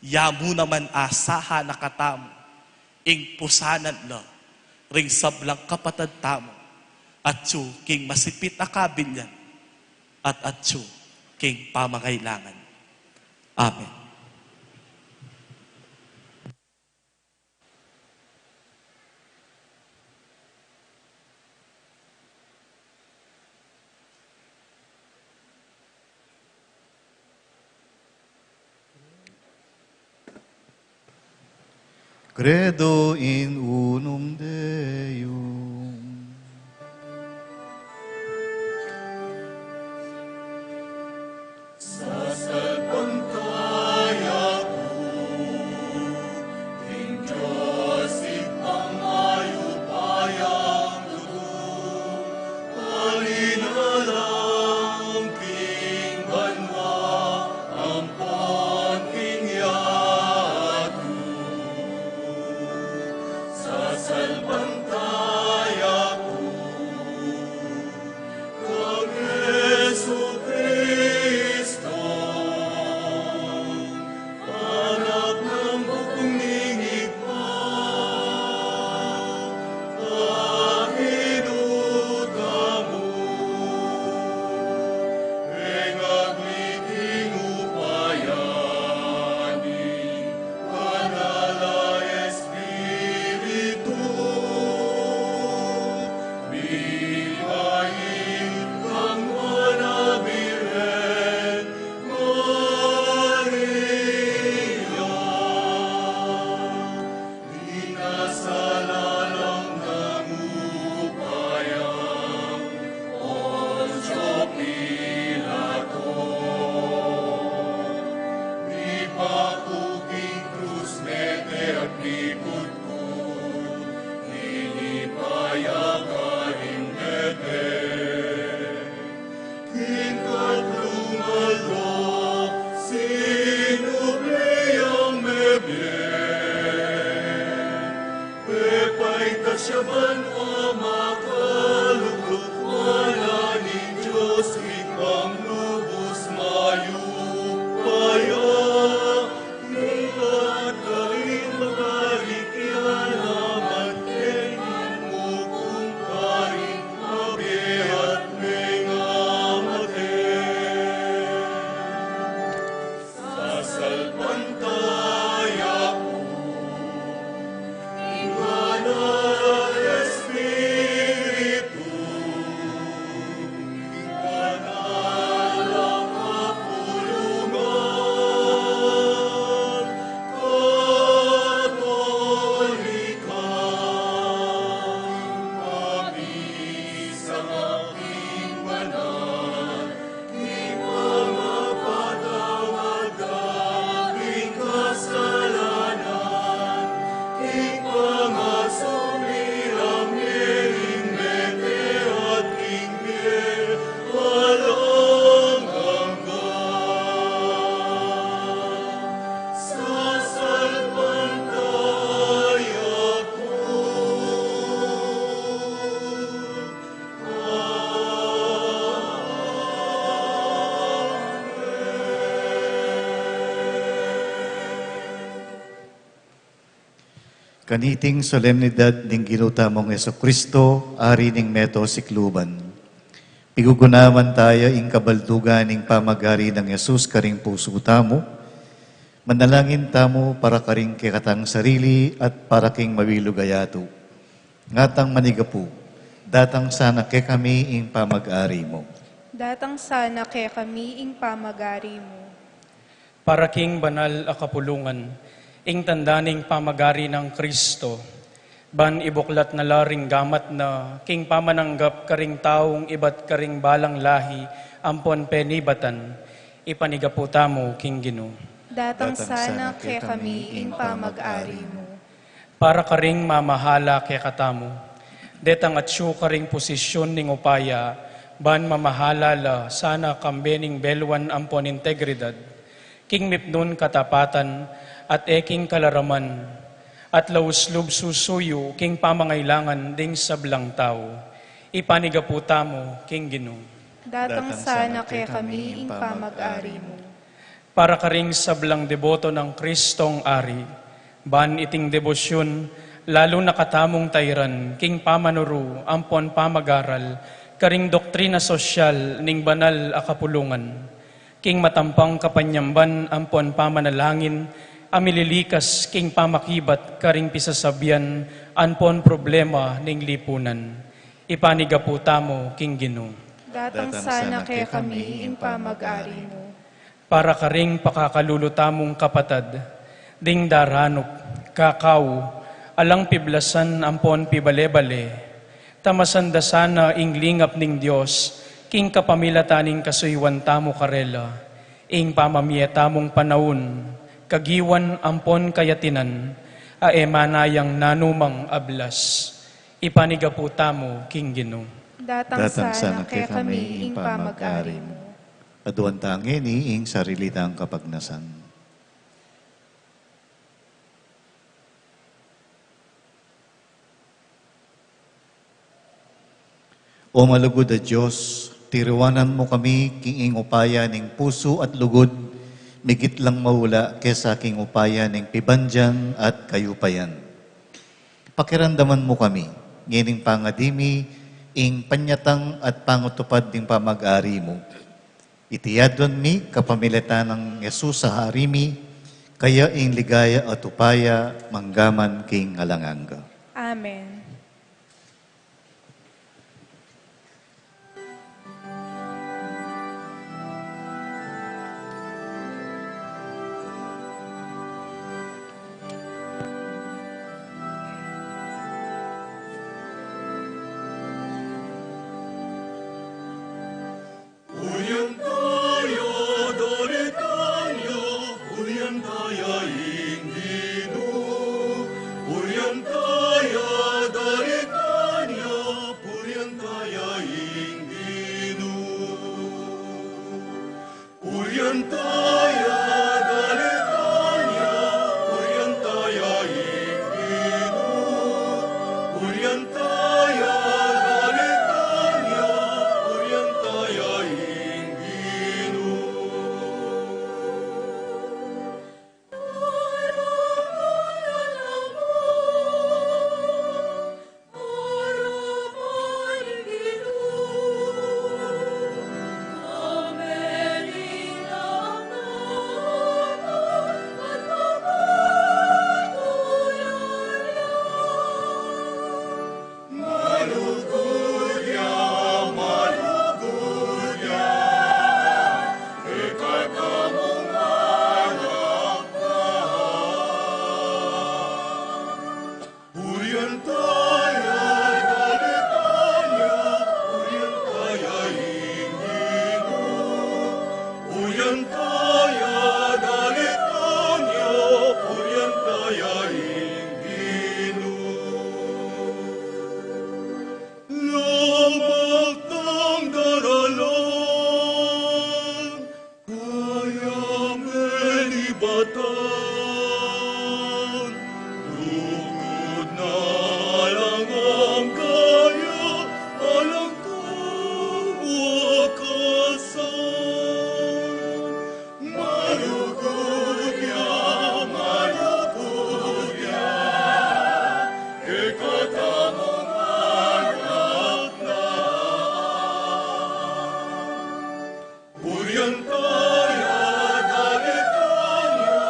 ya mu naman asahan na katamu ing pusanan la ring sablang kapatad tamu, atyu king masipit a kabilyan, at atyu king pamangailangan. Amen. Credo in unum Deum. Sasalpantaya ku king Dios Ibpang mayupayang lugud, a linalang king banua ampon king yatu. Sasalpantaya ku kang Jesucristo, Anak nang bukung ning Ibpa, a kinutamu, e ngagli king upaya ning Banal a Espiritu, mibait kang Nuan a Birhen Maria, ikasala lang nang upayang Poncio Pilato, mipaku king krus, mete at mikutkut, minipayagan ing mete. King katlung aldo, sinubli yang mebie. Pepaitas ya banua, makaluluk, Anak ning Dios, Ibpang lubus mayupaya, ibat karin mabalik ya naman king mukung karin mabie at mengamate. Sasalpantaya ku ing Banal a Espiritu, ing banal a kapulungan, Katolika, ing pamisamak king banal, ing pamapatawad da ring kasalanan, ing pangasubli lang king mete at king bie alang angga. Sasalpantaya ku. Kaniting solemnidad ning Ginu tamung Jesucristo, Ari ning meto sikluban, pigugunawan taya ing kabaldugan ning pamag-ari nang Jesus karing pusu tamu. Manalangin tamu para karing kekatang sarili at para king mabilug a yatu. Ngatang manigapu, datang sana kekami ing pamag-ari mu. Datang sana kekami ing pamag-ari mu. Para king banal a kapulungan, ing tanda ning pamag-ari nang Kristo, ban ibuklat na la ring gamat na king pamananggap karing taung ibat karing balang lahi ampon penibatan, ipanigapu tamu king Ginu. Datang sana kekami ing pamag-ari mu. Para karing mamahala kekatamu, detang atyu karing posisyun ning upaya, ban mamahala la sana kambe ning belwan ampon integridad, king mipnun katapatan at e king kalaraman, at laus lub susuyu king pamangailangan ding sablang tau. Ipanigapu tamu king Ginu. Datang sana kekami ing pamag-ari mu. Para karing sablang deboto nang Kristong Ari, ban iting debosyun, lalu na katamung tairan king pamanuru ampon pamag-aral karing doktrina sosyal ning banal a kapulungan, king matampang kapanyamban ampon pamanalangin a mililikas king pamakibat karing pisasabian ampon problema ning lipunan. Ipanigapu tamu king Ginu. Datang sana kekami ing pamag-ari mu. Para karing pakakalulu tamung kapatad, ding daranup, kakau, alang piblasan ampon pibale-bale, tamasan da sana ing lingap ning Dios, king kapamilatan ning kasuyuan tamu karela, ing pamamie tamung panaun, kagiwan ampon kayatinan, a e manayang nanumang ablas. Ipanigapu tamu king Ginu. Datang sana kekami ing pamag-ari mu. Aduan ta ngeni ing sarili tang kapagnasan. O malugud a Dios, tiriwanan mu kami king ing upaya ning pusu at lugud, migit lang maula kesa king upaya ning pibandian at kayupayan. Pakiramdaman mu kami, ngening pangadi mi ing panyatang at pangutupad ning pamag-ari mu. Iti aduan mi kapamilatan nang Jesus a Hari mi, kaya ing ligaya at upaya manggaman king alang angga. Amen. Purian taya, dalitan ya, purian taya ing Ginu. Purian taya, dalitan ya, purian taya ing Ginu. Purian taya, dalitan ya, purian taya ing Ginu. Purian taya, dalitan ya, purian taya ing Ginu. Purian taya, dalitan ya, purian taya ing Ginu. Purian taya, dalitan ya, purian taya ing Ginu. Lamak tang daralan, kaya menibatan, lugud na alang angga ya, alang kawakasan. Malugud ya, malugud ya, kekatamung anak na. Purian taya, dalitan ya,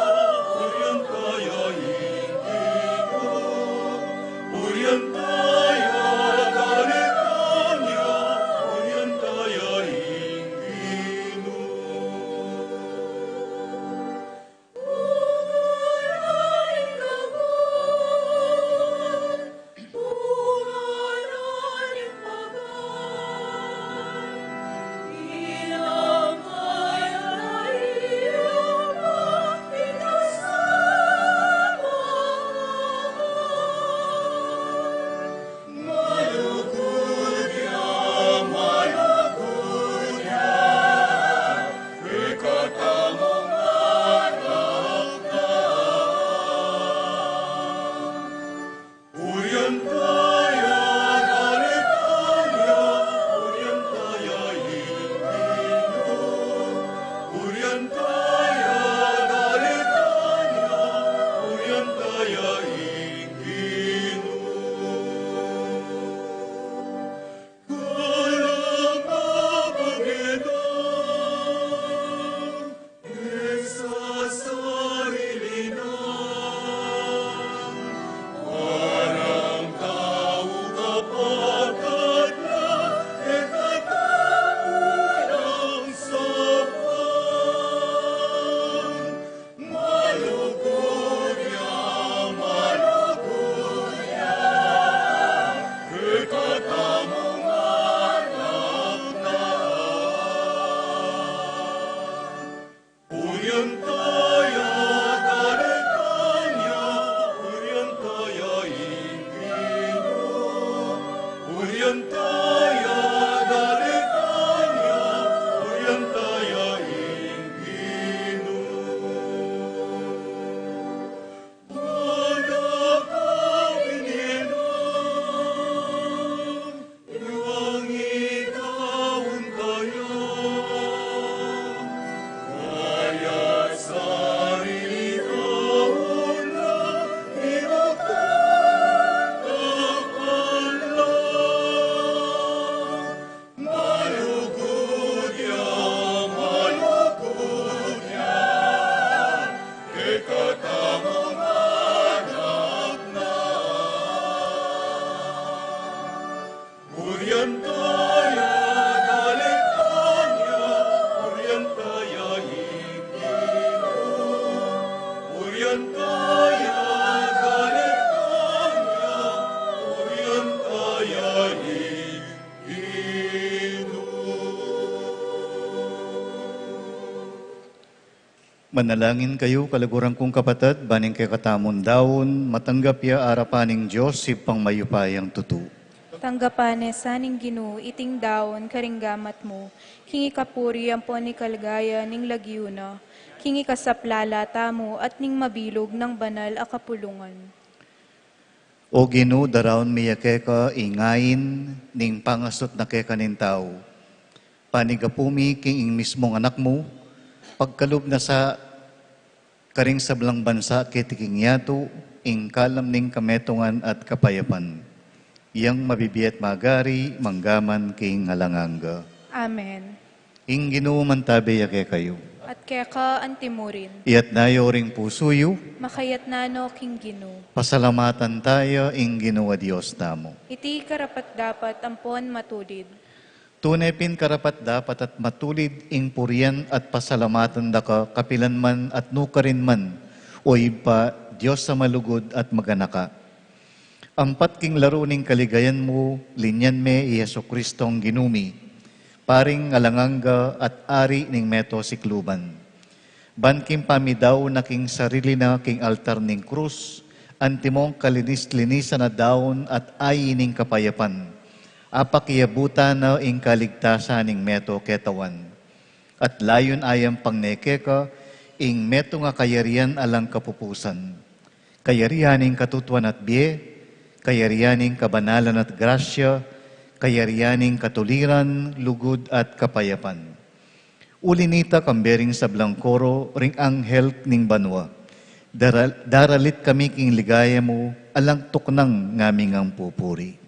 purian taya ing Ginu. Purian taya, dalitan ya, purian taya ing Ginu. Manalangin kayu, kaluguran kung kapatad, ban ing kekatamung daun matanggap ya arapan ning Dios, Ibpang mayupayang tutu. Tanggapan ne sa ning Ginu iting daun karing gamat mu, king ikapuri ampon ikaligaya ning lagyu na, king ikasaplala tamu at ning mabilug nang banal a kapulungan. O Ginu, daraun mi ya keka ing ain ning pangasut na keka ning tau. Panigapu mi king ing mismung Anak mu, pagkalub na sa karing sablang bansa keti king yatu ing kalam ning kametungan at kapayapan. Yang mabibie at magari mangga man king alang angga. Amen. Ing Ginu mantabe ya kekayu. At keka antimurin. Iyatas yu ring pusu yu. Makayatas no king Ginu. Pasalamatan taya ing Ginu a Dios tamu. Iti karapat-dapat ampon matulid. Tune pin karapat-dapat at matulid ing purian at pasalamatan da ka kapilan man at nukarin man, O Ibpa, Dios a malugud at maganaka. Ampat king laru ning kaligayan mu, linyan me i Jesucristong Ginu mi, Paring alang angga at Ari ning meto sikluban. Ban king pamidau na king sarili na king altar ning krus, antimong kalinis-linisan a daun at ain ning kapayapan, apakiabutan na ing kaligtasan ning meto ketawan. At layun ayampang ne keka ing metung a kayarian alang kapupusan. Kayarian ning katutuan at bie, kayarian ning kabanalan at grasya, kayarian ning katuliran, lugud at kapayapan. Uli nita, kambe ring sablang koro ring anghel ning banua, dara-, daralit kami king ligaya mu, alang tuknang ngaming pupuri.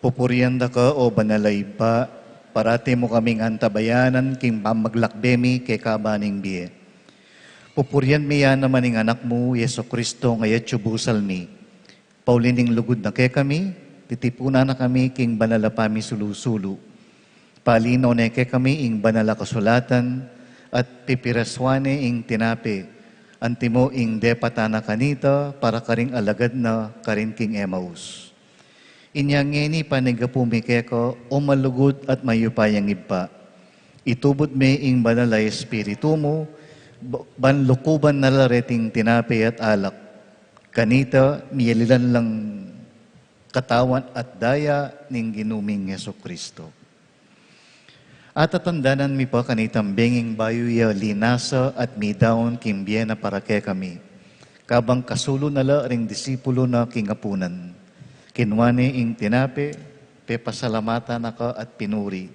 Pupurian da ka, o banal a Ibpa, parati mu kaming antabayanan king pamaglakbe mi keka ba ning bie. Pupurian mi ya naman ing Anak mu, Jesucristo, ngaya at yu busal mi. Pauli ning lugud na kekami, titipunan na kami king banal a pamisulu-sulu. Palinan ne kekami ing banal a kasulatan, at pipirasuan ne ing tinape, antimo ing depatan na kanita para karing alagad na karin king Emmaus. Inya ngeni panigapu mi keka, o malugud at mayupayang Ibpa. Itubud me ing banal a Espiritu mu, ba-, ban lukuban na la reting tinape at alak. Kanita, miyalilan lang katawan at daya ning Ginu ming Jesucristo. Atatandanan mi pa kanitang benging bayu ya linasa at midaun king bie na para kekami. Kabang kasulu na la ring disipulu na king apunan, kinua ne ing tinape, pepasalamatan na ka at pinuri.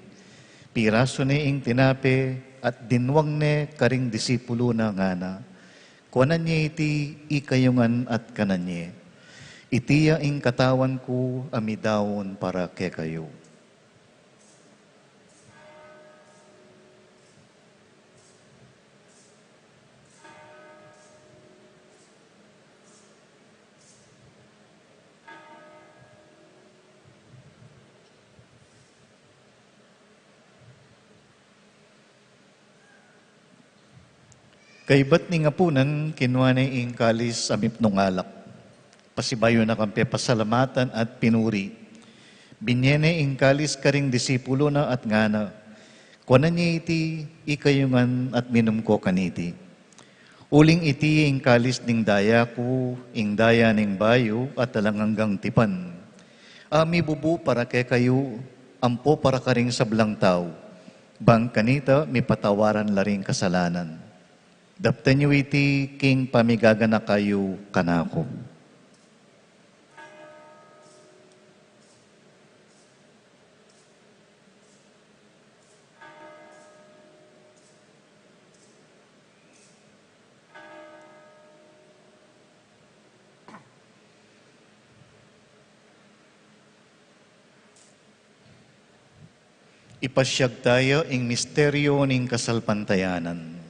Pirasu ne ing tinape at dinwang ne karing disipulu na ngana, kuanan ye iti ikayu ngan at kanan ye. Iti ya ing katawan ku a midaun para kekayu. Kaybat ning apunan, kinua ne ing kalis a mipnung alak. Pasibayu na kang pepasalamatan at pinuri. Binye ne ing kalis karing disipulu na at ngana, kuanan ye iti ikayu ngan at minum ko kaniti. Uling iti ing kalis ning daya ku, ing daya ning bayu at alang anggang tipan, a mibubu para kekayu, ampo para karing sablang tau, bang kanita mipatawaran la ring kasalanan. Daptan yu iti king pamigaganaka yu kanaku. Ipasiag taya ing misteryo ning kasalpantayanan.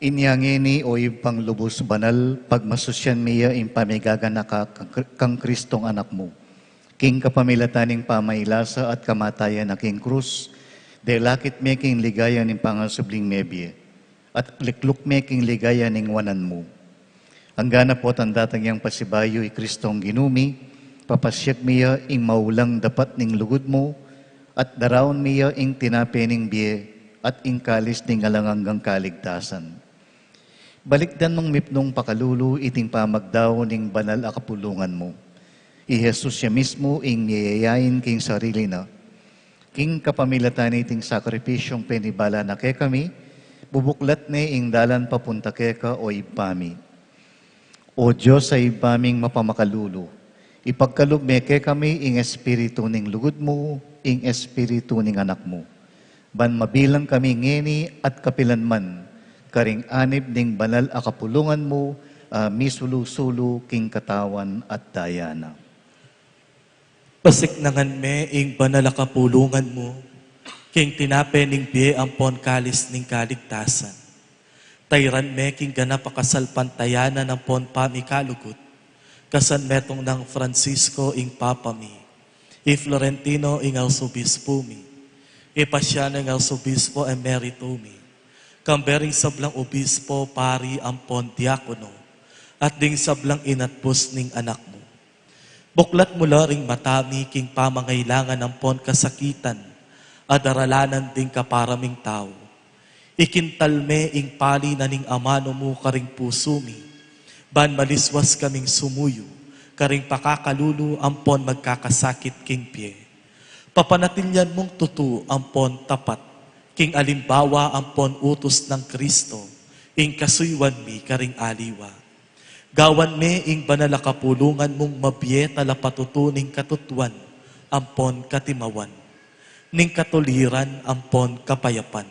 Inya ngeni, o Ibpang lubus banal, pagmasusyan mi ya ing pamigaganaka kang, kang Kristong Anak mu. King kapamilatan ning pamailasa at kamatayan na king krus, delakit me king ligaya ning pangasubling mebie, at likluk me king ligaya ning wanan mu. Anggana potang datang yang pasibayu i Kristong Ginu mi, papasiag mi ya ing maulang dapat ning lugud mu, at daraun mi ya ing tinape ning bie, at ing kalis ning alang anggang kaligtasan. Balikdan mung mipnung pakalulu iting pamagdaun ning banal a kapulungan mu. I Jesus ya mismu ing miyayain king sarili na. King kapamilatan niting sakripisyung penibala na kekami, bubuklat ne ing dalan papunta keka, o Ibpa mi. O Dios a Ibpa ming mapamakalulu, ipagkalub me kekami ing espiritu ning lugud mu, ing espiritu ning Anak mu, ban mabilang kami ngeni at kapilan man karing anib ning banal a kapulungan mu, a misulu-sulu king katawan at daya na. Pasiknangan me ing banal a kapulungan mu, king tinape ning bie ampon kalis ning kaligtasan. Tairan me king ganap a kasalpantayanan ampon pamikalugud, kasan metung nang Francisco ing Papa mi, I Florentino ing arsobispo mi, i Pasiano ing arsobispo emerito mi, kambe ring sablang obispo, pari ampon diakono, at ding sablang inatbus ning anak mu. Buklat mu la ring mata mi king pamangailangan ampon kasakitan a daralanan ding kapara ming tau. Ikintal me ing pali na ning amanu mu karing pusu mi, ban maliswas kaming sumuyu karing pakakalulu ampon magkakasakit king pie. Papanatilyan mung tutu ampon tapat king alimbawa ampon utus nang Kristo, ing kasuyuan mi karing aliwa. Gawan me ing banal a kapulungan mung mabie talapatutu ning katutuan ampon katimawan, ning katuliran ampon kapayapan.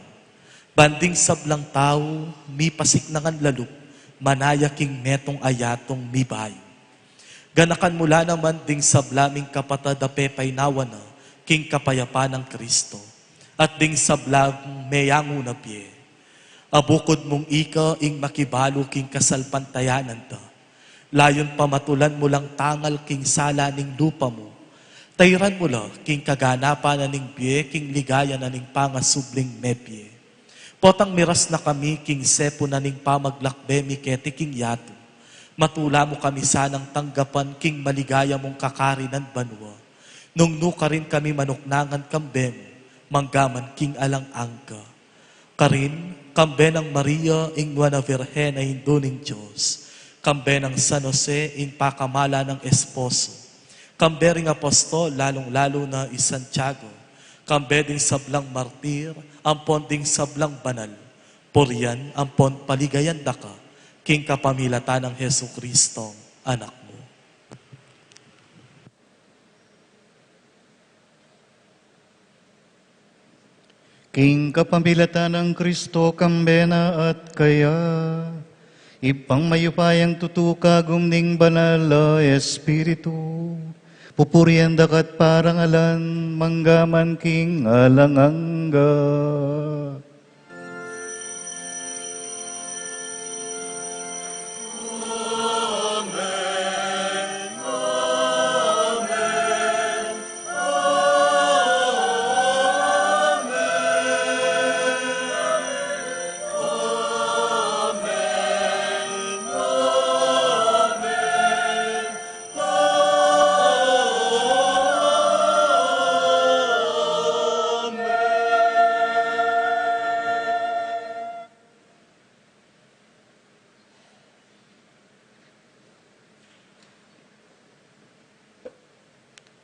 Ban ding sablang tau mipasiknangan lalup manaya king metung a yatung mibayu. Ganakan mu la naman ding sabla ming kapatad a pepaynawan na king kapayapan nang Kristo, at ding sablang meyangu na bie. Abukud mung ika ing makibalu king kasalpantayanan da. Layun pamatulan mu lang tangal king sala ning lupa mu. Tairan mu la king kaganapan na ning bie king ligaya na ning pangasubling mebie. Potang miras na kami king sepu na ning pamaglakbe mi keti king yatu, matula mu kami sanang tanggapan king maligaya mung kakarinan banua. Nung nu karin kami manuknangan kambe mu, manggaman king alang angga. Karin, kambe nang Maria, ing nuan a Virgen a Indu ning Dios, kambe nang San Jose, ing pakamala nang esposo, kambe ring apostol, lalung-lalu na i Santiago, kambe ding sablang martir, ampon ding sablang banal, purian ampon paligayan da ka, king kapamilatan nang Jesucristo, Anak mu. King kapamilatan nang Kristo, kambe na at kaya, Ibpang mayupayang tutu, kagum ning Banal a Espiritu, pupurian da ka at parangalan, manggaman king alang angga.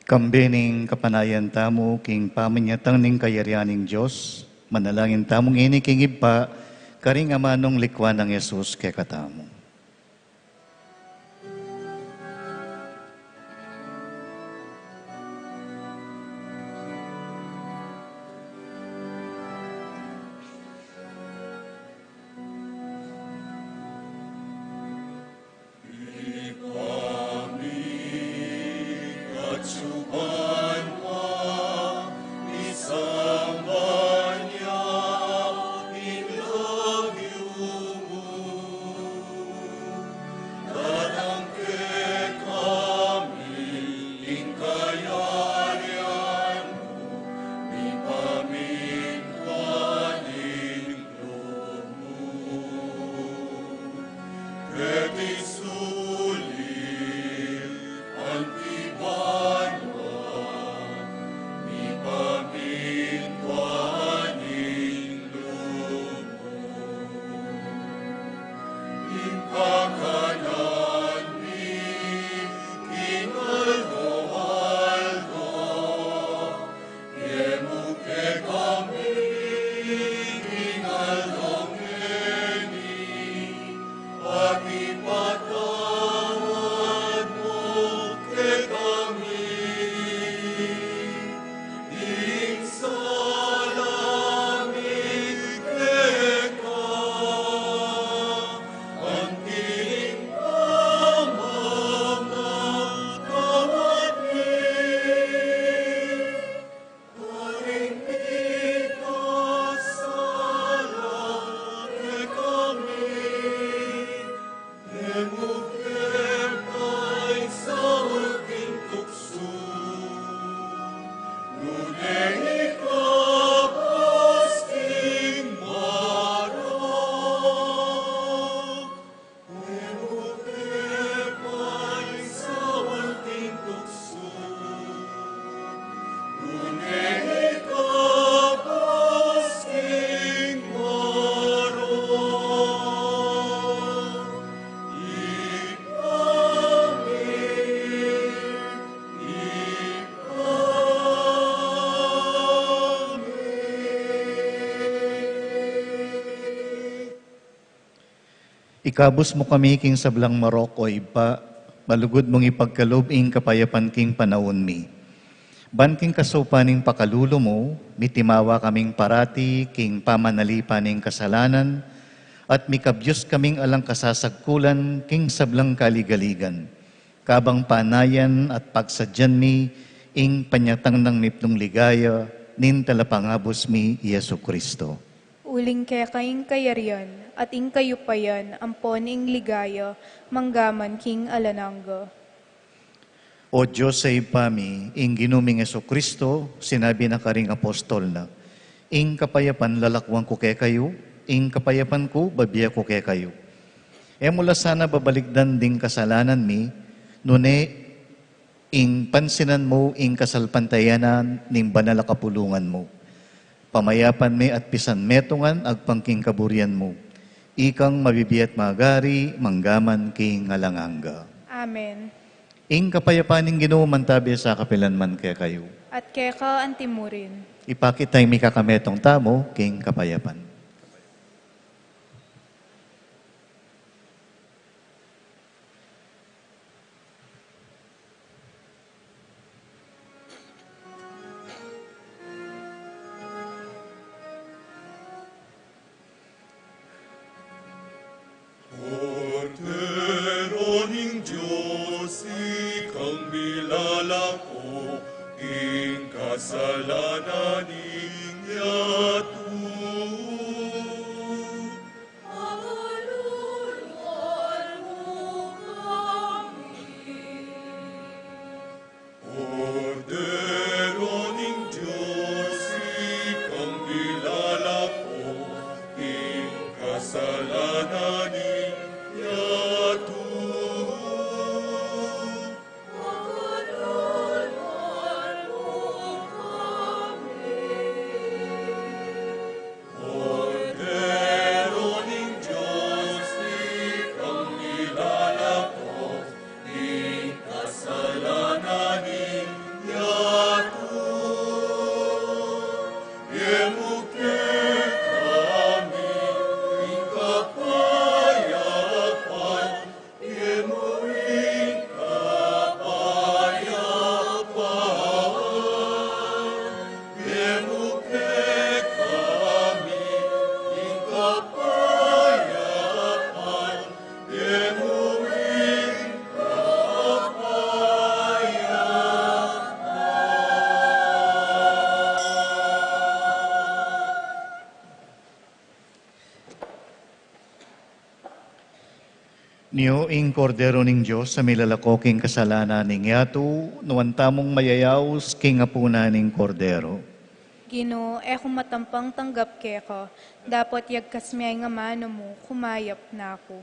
Kambe ning kapanayan tamu king pamanyatang ning kayarian ning Dios, manalangin tamu ngeni king Ibpa, karing amanung likuan nang Jesus kekatamu. Ikabus mu kami king sablang marok, O Ibpa, malugud mung ipagkalub ing kapayapan king panaun mi. Ban king kasaupan ning pakalulu mu, mitimawa kaming parati king pamanalipan ning kasalanan, at mikabyus kaming alang kasasagkulan king sablang kaligaligan. Kabang panayan at pagsadyan mi ing panyatang nang miplung ligaya ning Talapangabus mi, Jesu Cristo. Uling keka ing kayarian, at ing kayupayan, ampon ing ligaya, manggaman king alang angga. O Dios a Ibpa mi, ing Ginu ming Jesu Cristo, sinabi na karing apostol na, "Ing kapayapan lalakuan ku kekayu, ing kapayapan ku babie ku kekayu." E mu la sana babalikdan ding kasalanan mi, nune ing pansinan mu ing kasalpantayanan ning banal a kapulungan mu. Pamayapan me at pisan metungan agpang king kaburian mu. Ikang mabibie at magari, manggaman king alang angga. Amen. Ing kapayapan ning Ginu mantabe sa kapilan man kekayu. At keka antimurin. Ipakit tamu ing mikakametung tamu king kapayapan. Kordero ning Dios, ikang milalako king kasalanan ning yatu. Kordero ning Dios, ikang milalako king kasalanan ning yatu. Kordero ning Dios, ikang milalako king kasalanan ning yatu. Ibie mu kekami ing kapayapan, ibie mu ing kapayapan, ibie mu kekami ing kapayapan, ibie mu ing kapayapan. Nio ing Kordero ning Dios a milalako king kasalanan ning yatu. Nuan tamung mayayaus king apunan ning Kordero. Ginu, e ku matampang tanggap keka, dapot yagkas me ing amanu mu, kumayap na ku.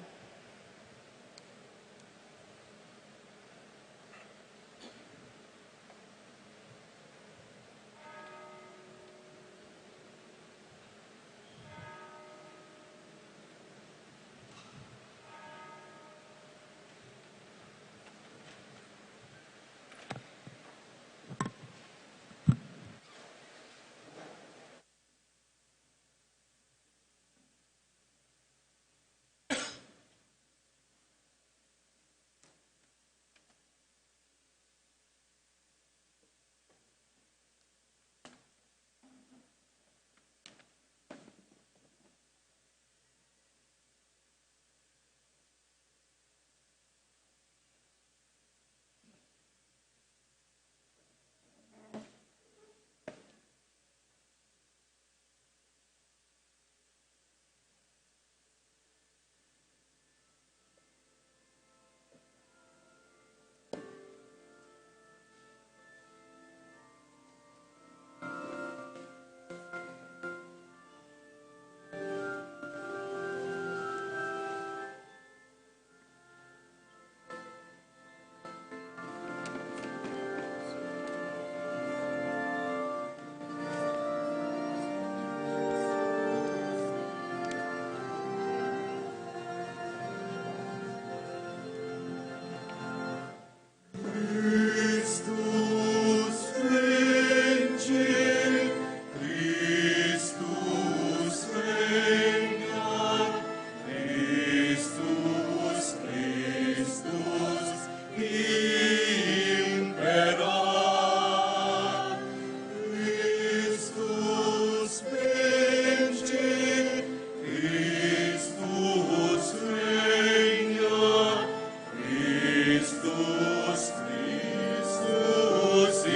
Christus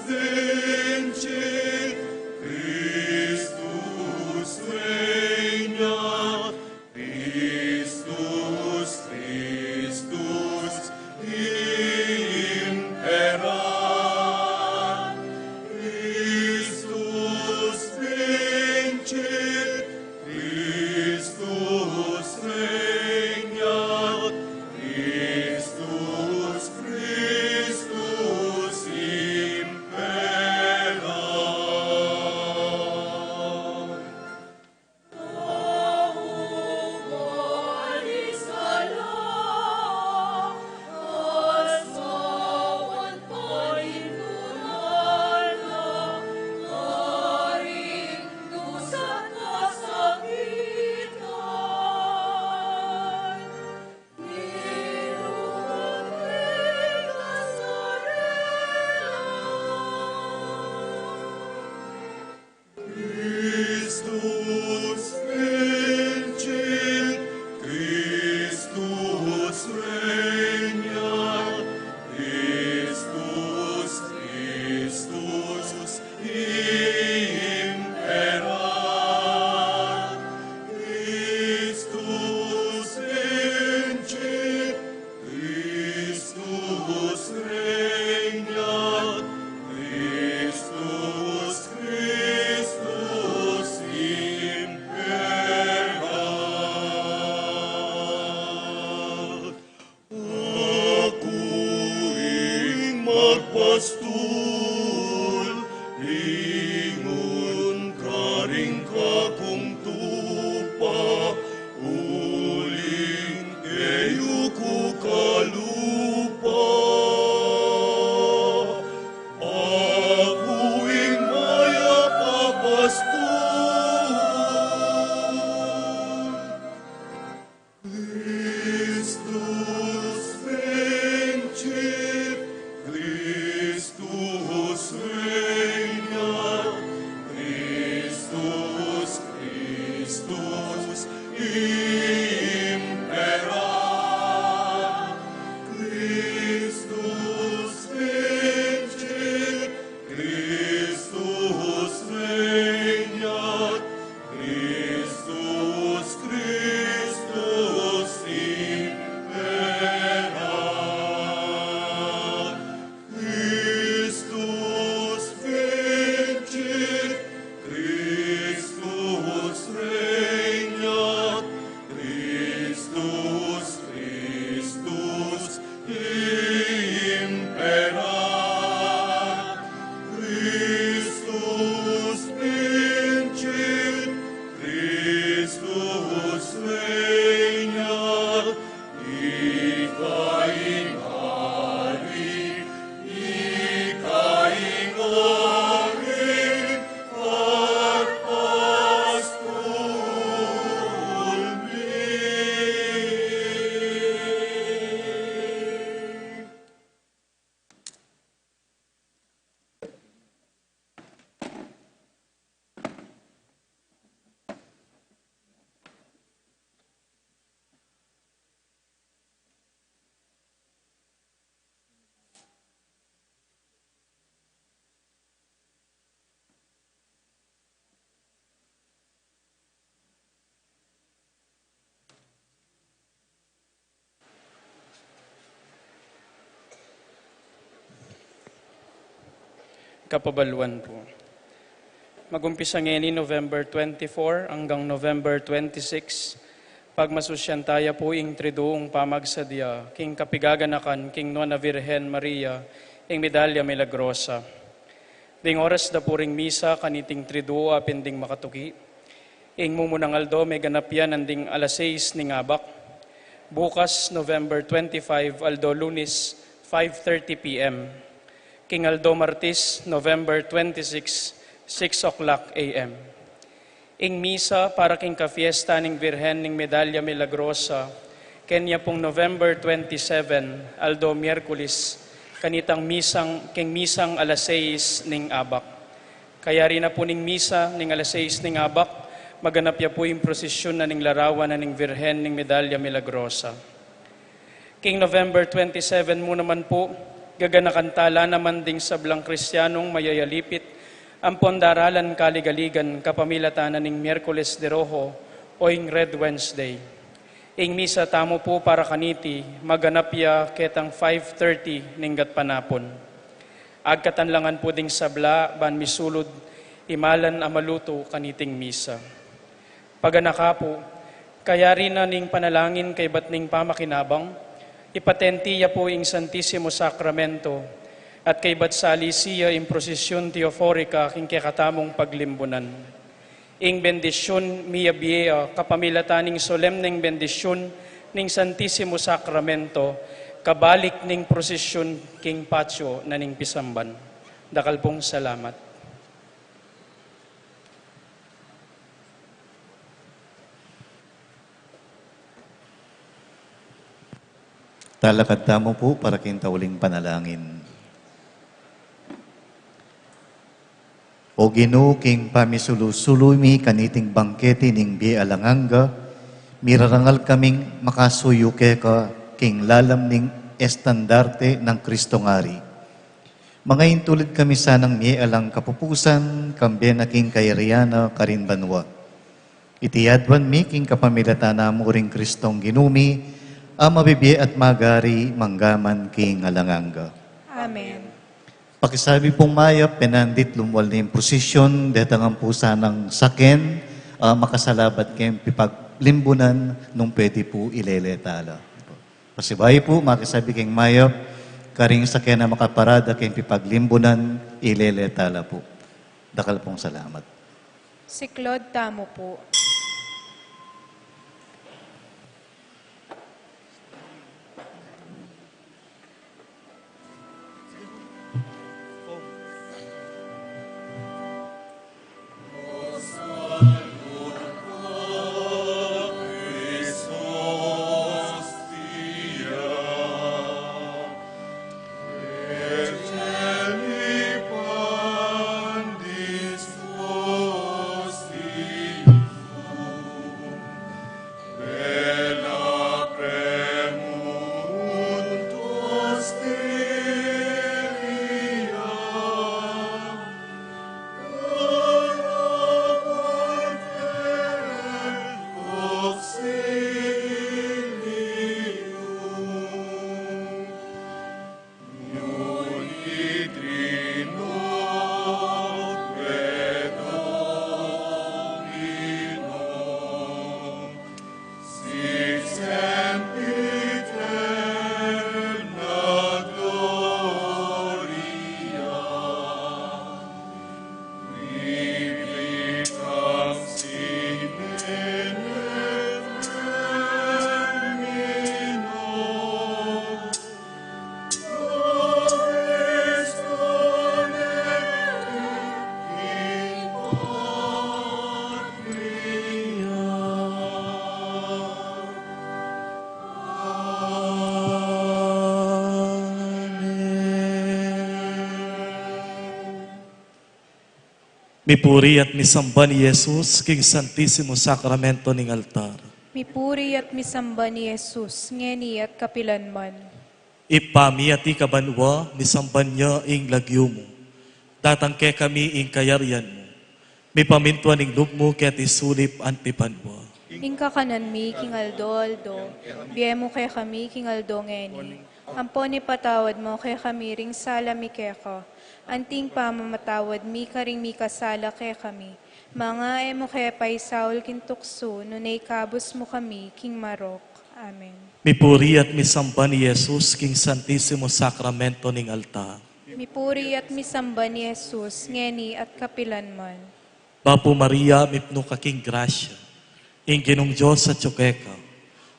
vincit, Christus regnat, Christus, Christus imperat, Christus vincit, Christus regnat, Christus, Christus imperat. Christus vincit, Christus regnat, Christus, Christus imperat, Christus vincit, Christus regnat, Christus, Christus imperat. Aku ing magpastul, lingun karing kakung tupa, uling kayuku kalupa. Aku ing mayap a pastul. Christus vincit, Christus regnat, Christus, Christus imperat, Christus vincit, Christus regnat, Christus, Christus imperat, Christus vincit, Christus regnat, Christus, Christus imperat, Christus vincit, Christus regnat, ika ing ari, ika ing ari, at pastul mi. Kapabaluan pu. Mag-umpisa ngeni November twenty-four anggang November twenty-six, pagmasusyan taya pu ing triduung pamagsadya king kapigaganakan king Nuan a Virgen Maria, ing Medalla Milagrosa. Ding oras da pu ring misa kaniting triduo a pin ding makatuki. Ing mumunang aldo meganap ya nanding alas sais ning abak. Bukas, November twenty-five, aldo Lunis, five thirty P M. King aldo Martis, November twenty-six, six o'clock A M. Ing misa para king kafiesta ning Birhen ning Medalla Milagrosa, kenya pung November twenty-seven, aldo Miyerkulis, kanitang misang, king misang alas sais ning abak. Kayari na pu ning misa ning alas sais ning abak, Maganap ya pu ing prosisyun na ning larawan na ning Virgen ning Medalla Milagrosa. King November twenty-seven mu naman pu, gaganakan tala naman ding sablang Kristianong mayayalipit ampon daralan kaligaligan kapamilatan na ning Miyerkules de Rojo o ing Red Wednesday. Ing misa tamu pu para kaniti, maganap ya ketang five thirty ning gatpanapun. Agkatan la ngan pu ding sabla ban misulud imalan a malutu kaniting misa. Paganaka pu, kayari na ning panalangin kaybat ning pamakinabang, ipatenti ya pu ing Santisimo Sakramento, at kaybat salisi ya ing prosisyun teoforika king kekatamung paglimbunan. Ing bendisyun miyabie ya kapamilatan ning solemneng bendisyun ning Santisimo Sakramento, kabalik ning prosisyun king patio na ning pisamban. Dakal pung salamat. Talakad tamu pu para king tauling panalangin. O Ginu, king pamisulu-sulu mi kaniting bangkete ning bie alang angga, mirarangal kaming makasuyu keka king lalam ning estandarte nang Kristong Ari. Mangaintulid kami sanang mie alang kapupusan, kambe na king kayarian na karin banua. Iti aduan mi king kapamilatan na mu ring Kristong Ginu mi, a mabibie at magari mangga man king alang angga. Amen. Pakisabi pung mayap, penandit lumual ning prosisyun, deta ngan pu sanang saken, a makasalabat king pipaglimbunan, nung pwede pu ilele tala. Pasibayu pu, makisabi king mayap, karing saken a makaparada king pipaglimbunan, ilele tala pu. Dakal pung salamat. Siklaud tamu pu. Mipuri at misamban i Jesus king Santisimo Sakramento ning altar. Mipuri at misamban i Jesus ngeni at kapilanman. Ibpa mi, atiu ka banua, misamban ya ing lagyu mu. Datang kekami ing kayarian mu. Mipamintuan ing lub mu keti sulip anti banua. Ing kakanan mi king aldo-aldo, ibie mu kekami king aldo ngeni. Ampon ipatawad mu kekami ring sala mi keka, anti ing pamamatawad mi karing mikasala kekami. Manga e mu ke paisaul king tuksu, nune ikabus mu kami king marok. Amen. Mipuri at misamban i Jesus king Santisimo Sakramento ning altar. Mipuri at misamban i Jesus ngeni at kapilanman. Bapu Maria, mipnu ka king grasya, ing Ginung Dios atyu keka.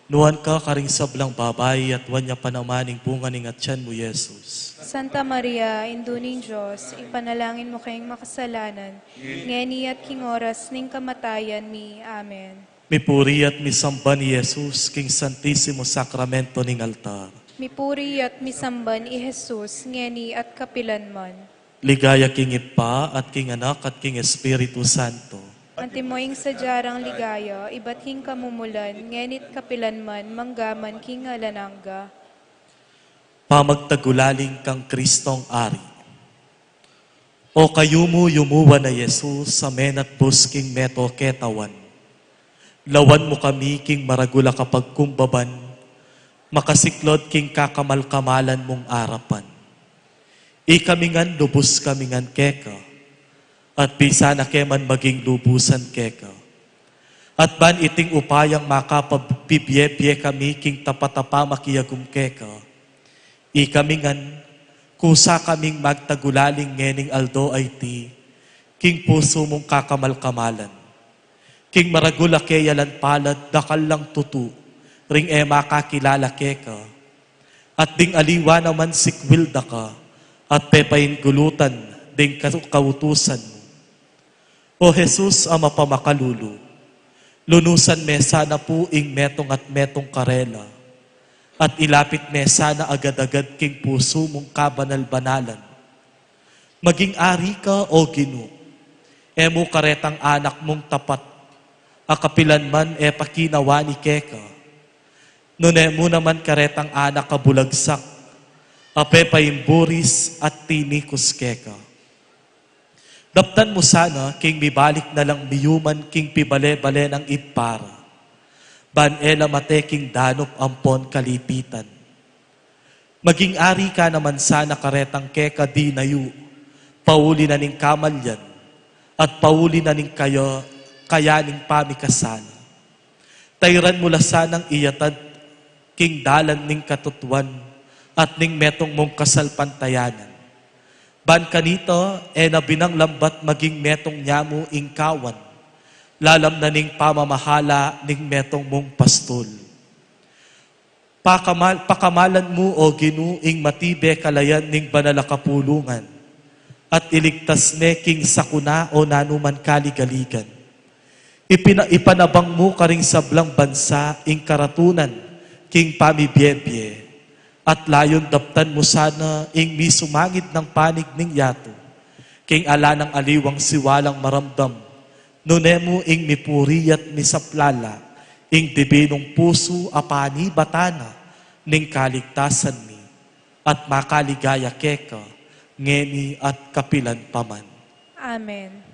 Nuan ka karing sablang babai, at nuan ya pa naman ing bunga ning atian mu, Jesus. Santa Maria, Indu ning Dios, ipanalangin mu keng makasalanan, ngeni at king oras ning kamatayan mi. Amen. Mipuri at misamban i Jesus king Santisimo Sakramento ning altar. Mipuri at misamban i Jesus ngeni at kapilanman. Ligaya king Ibpa, at king Anak, at king Espiritu Santo. Antimo ing sadya rang ligaya, ibat king kamumulan, ngeni't kapilan man, mangga man king alang angga. Pamagtagulaling kang Kristong Ari. O kayumu yumuan a Jesus, a menatbus king meto ketawan. Lawan mu kami king maragul a kapagkumbaban, makasiklod king kakamal-kamalan mung arapan. Ikami ngan lubus kami ngan keka, at bisa na ke man maging lubusan keka. At ban iting upayang makapabibie-bie kami king tapat a pamakiagum keka, ikami ngan, kusa kaming magtagulaling ngening aldo a iti, king pusu mung kakamal-kamalan. King maragul a keyalan palad dakal lang tutu ring e makakilala keka, at ding aliwa naman sikwil da ka, at pepainggulutan ding ka-, kautusan mu. O Jesus a mapamakalulu, lunusan me sana pu ing metung at metung karela, at ilapit me sana agad-agad king pusu mung kabanal-banalan. Maging ari ka, O Ginu, e mu karetang anak mung tapat, a kapilan man e pakinawani keka, nune mu naman karetang anak a bulagsak, a pepaimburis at tinikus keka. Daptan mu sana king mibalik na lang miyuman king pibale-bale nang Ibpa ra, ban e la mate king danup ampon kalipitan. Maging ari ka naman sana karetang keka dinayu, pauli na ning kamalyan, at pauli na ning kaya, kaya ning pamikasala. Tairan mu la sanang iyatad king dalan ning katutuan at ning metung mung kasalpantayanan. Ban kanita, e na binang lambat maging metung nyamu ing kawan, lalam na ning pamamahala ning metung mung pastul. Pakamal-, pakamalan mu, O Ginu, ing matibe kalayan ning banal a kapulungan, at iligtas ne king sakuna o nanuman kaligaligan. Ipina-, ipanabang mu karing sablang bansa ing karatunan king pamibie-bie, at layun daptan mu sana ing misumangid nang panig ning yatu, king ala nang aliwang siwalang maramdam, nune mu ing mipuri at misaplala ing dibinung pusu a panibatan na ning kaligtasan mi, at makaligaya keka, ngeni at kapilan pa man. Amen.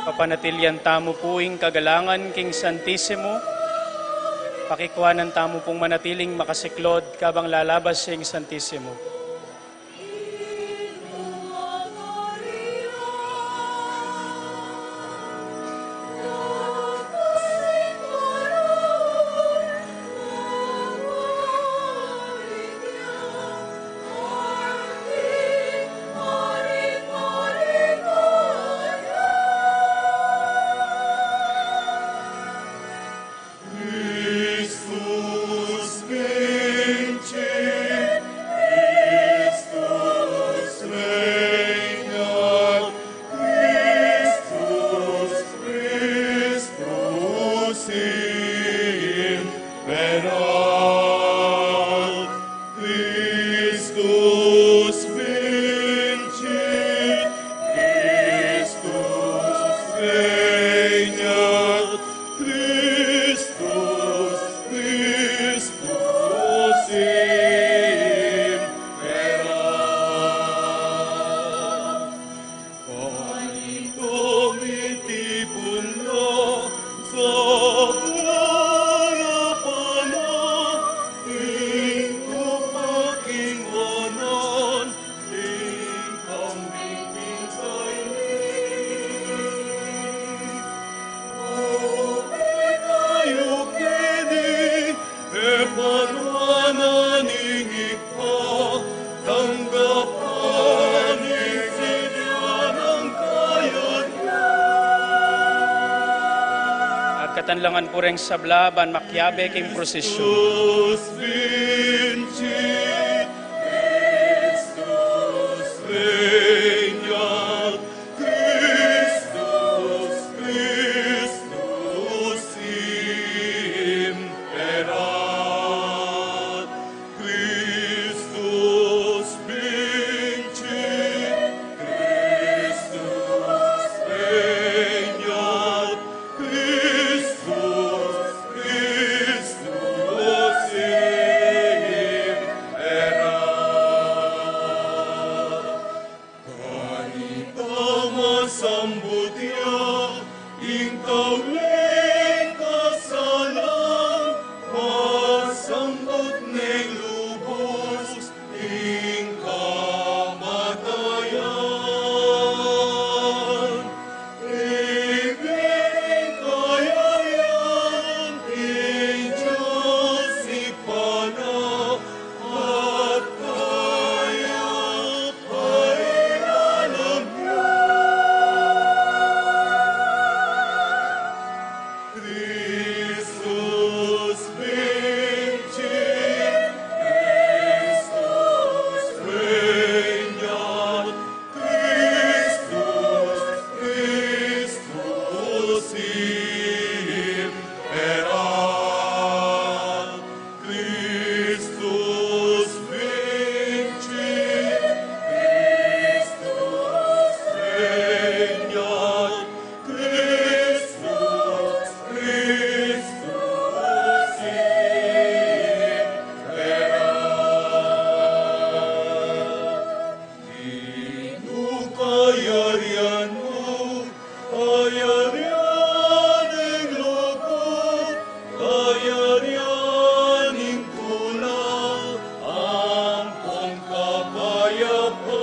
Papanatilian tamu pu ing kagalangan king Santisimo. Pakikuanan tamu pung manatiling makasiklod kabang lalabas ing Santisimo. Christus vincit, Christus regnat, Christus, Christus imperat. Christus vincit, Christus regnat, Christus, Christus imperat. Kaniting mitipun na sa palapan na, ing tupa king wanan, ing kambing king kaini. Ubi kayu keni, e panuanan ning Ibpa, tanggapan ing sedian ning kayarian. Agkatan la ngan pu reng sabla ban makiabe king prosesyun. Christus vincit, Christus regnat, Christus, Christus imperat. Christus vincit, Christus regnat, Christus, Christus imperat. Kanita masambut ya ing tau ning kasalan, masambut neng lubus ing kamatayan. Ibie ning kayarian king Dios Ibpa na, at kaya pailalam ya. Christus vincit, Christus regnat, Christus, Christus imperat. Christus vincit, Christus regnat, Christus, Christus imperat. Ing kayarian mu, kayarian ning lugud, kayarian ning tula, ampon kapayapa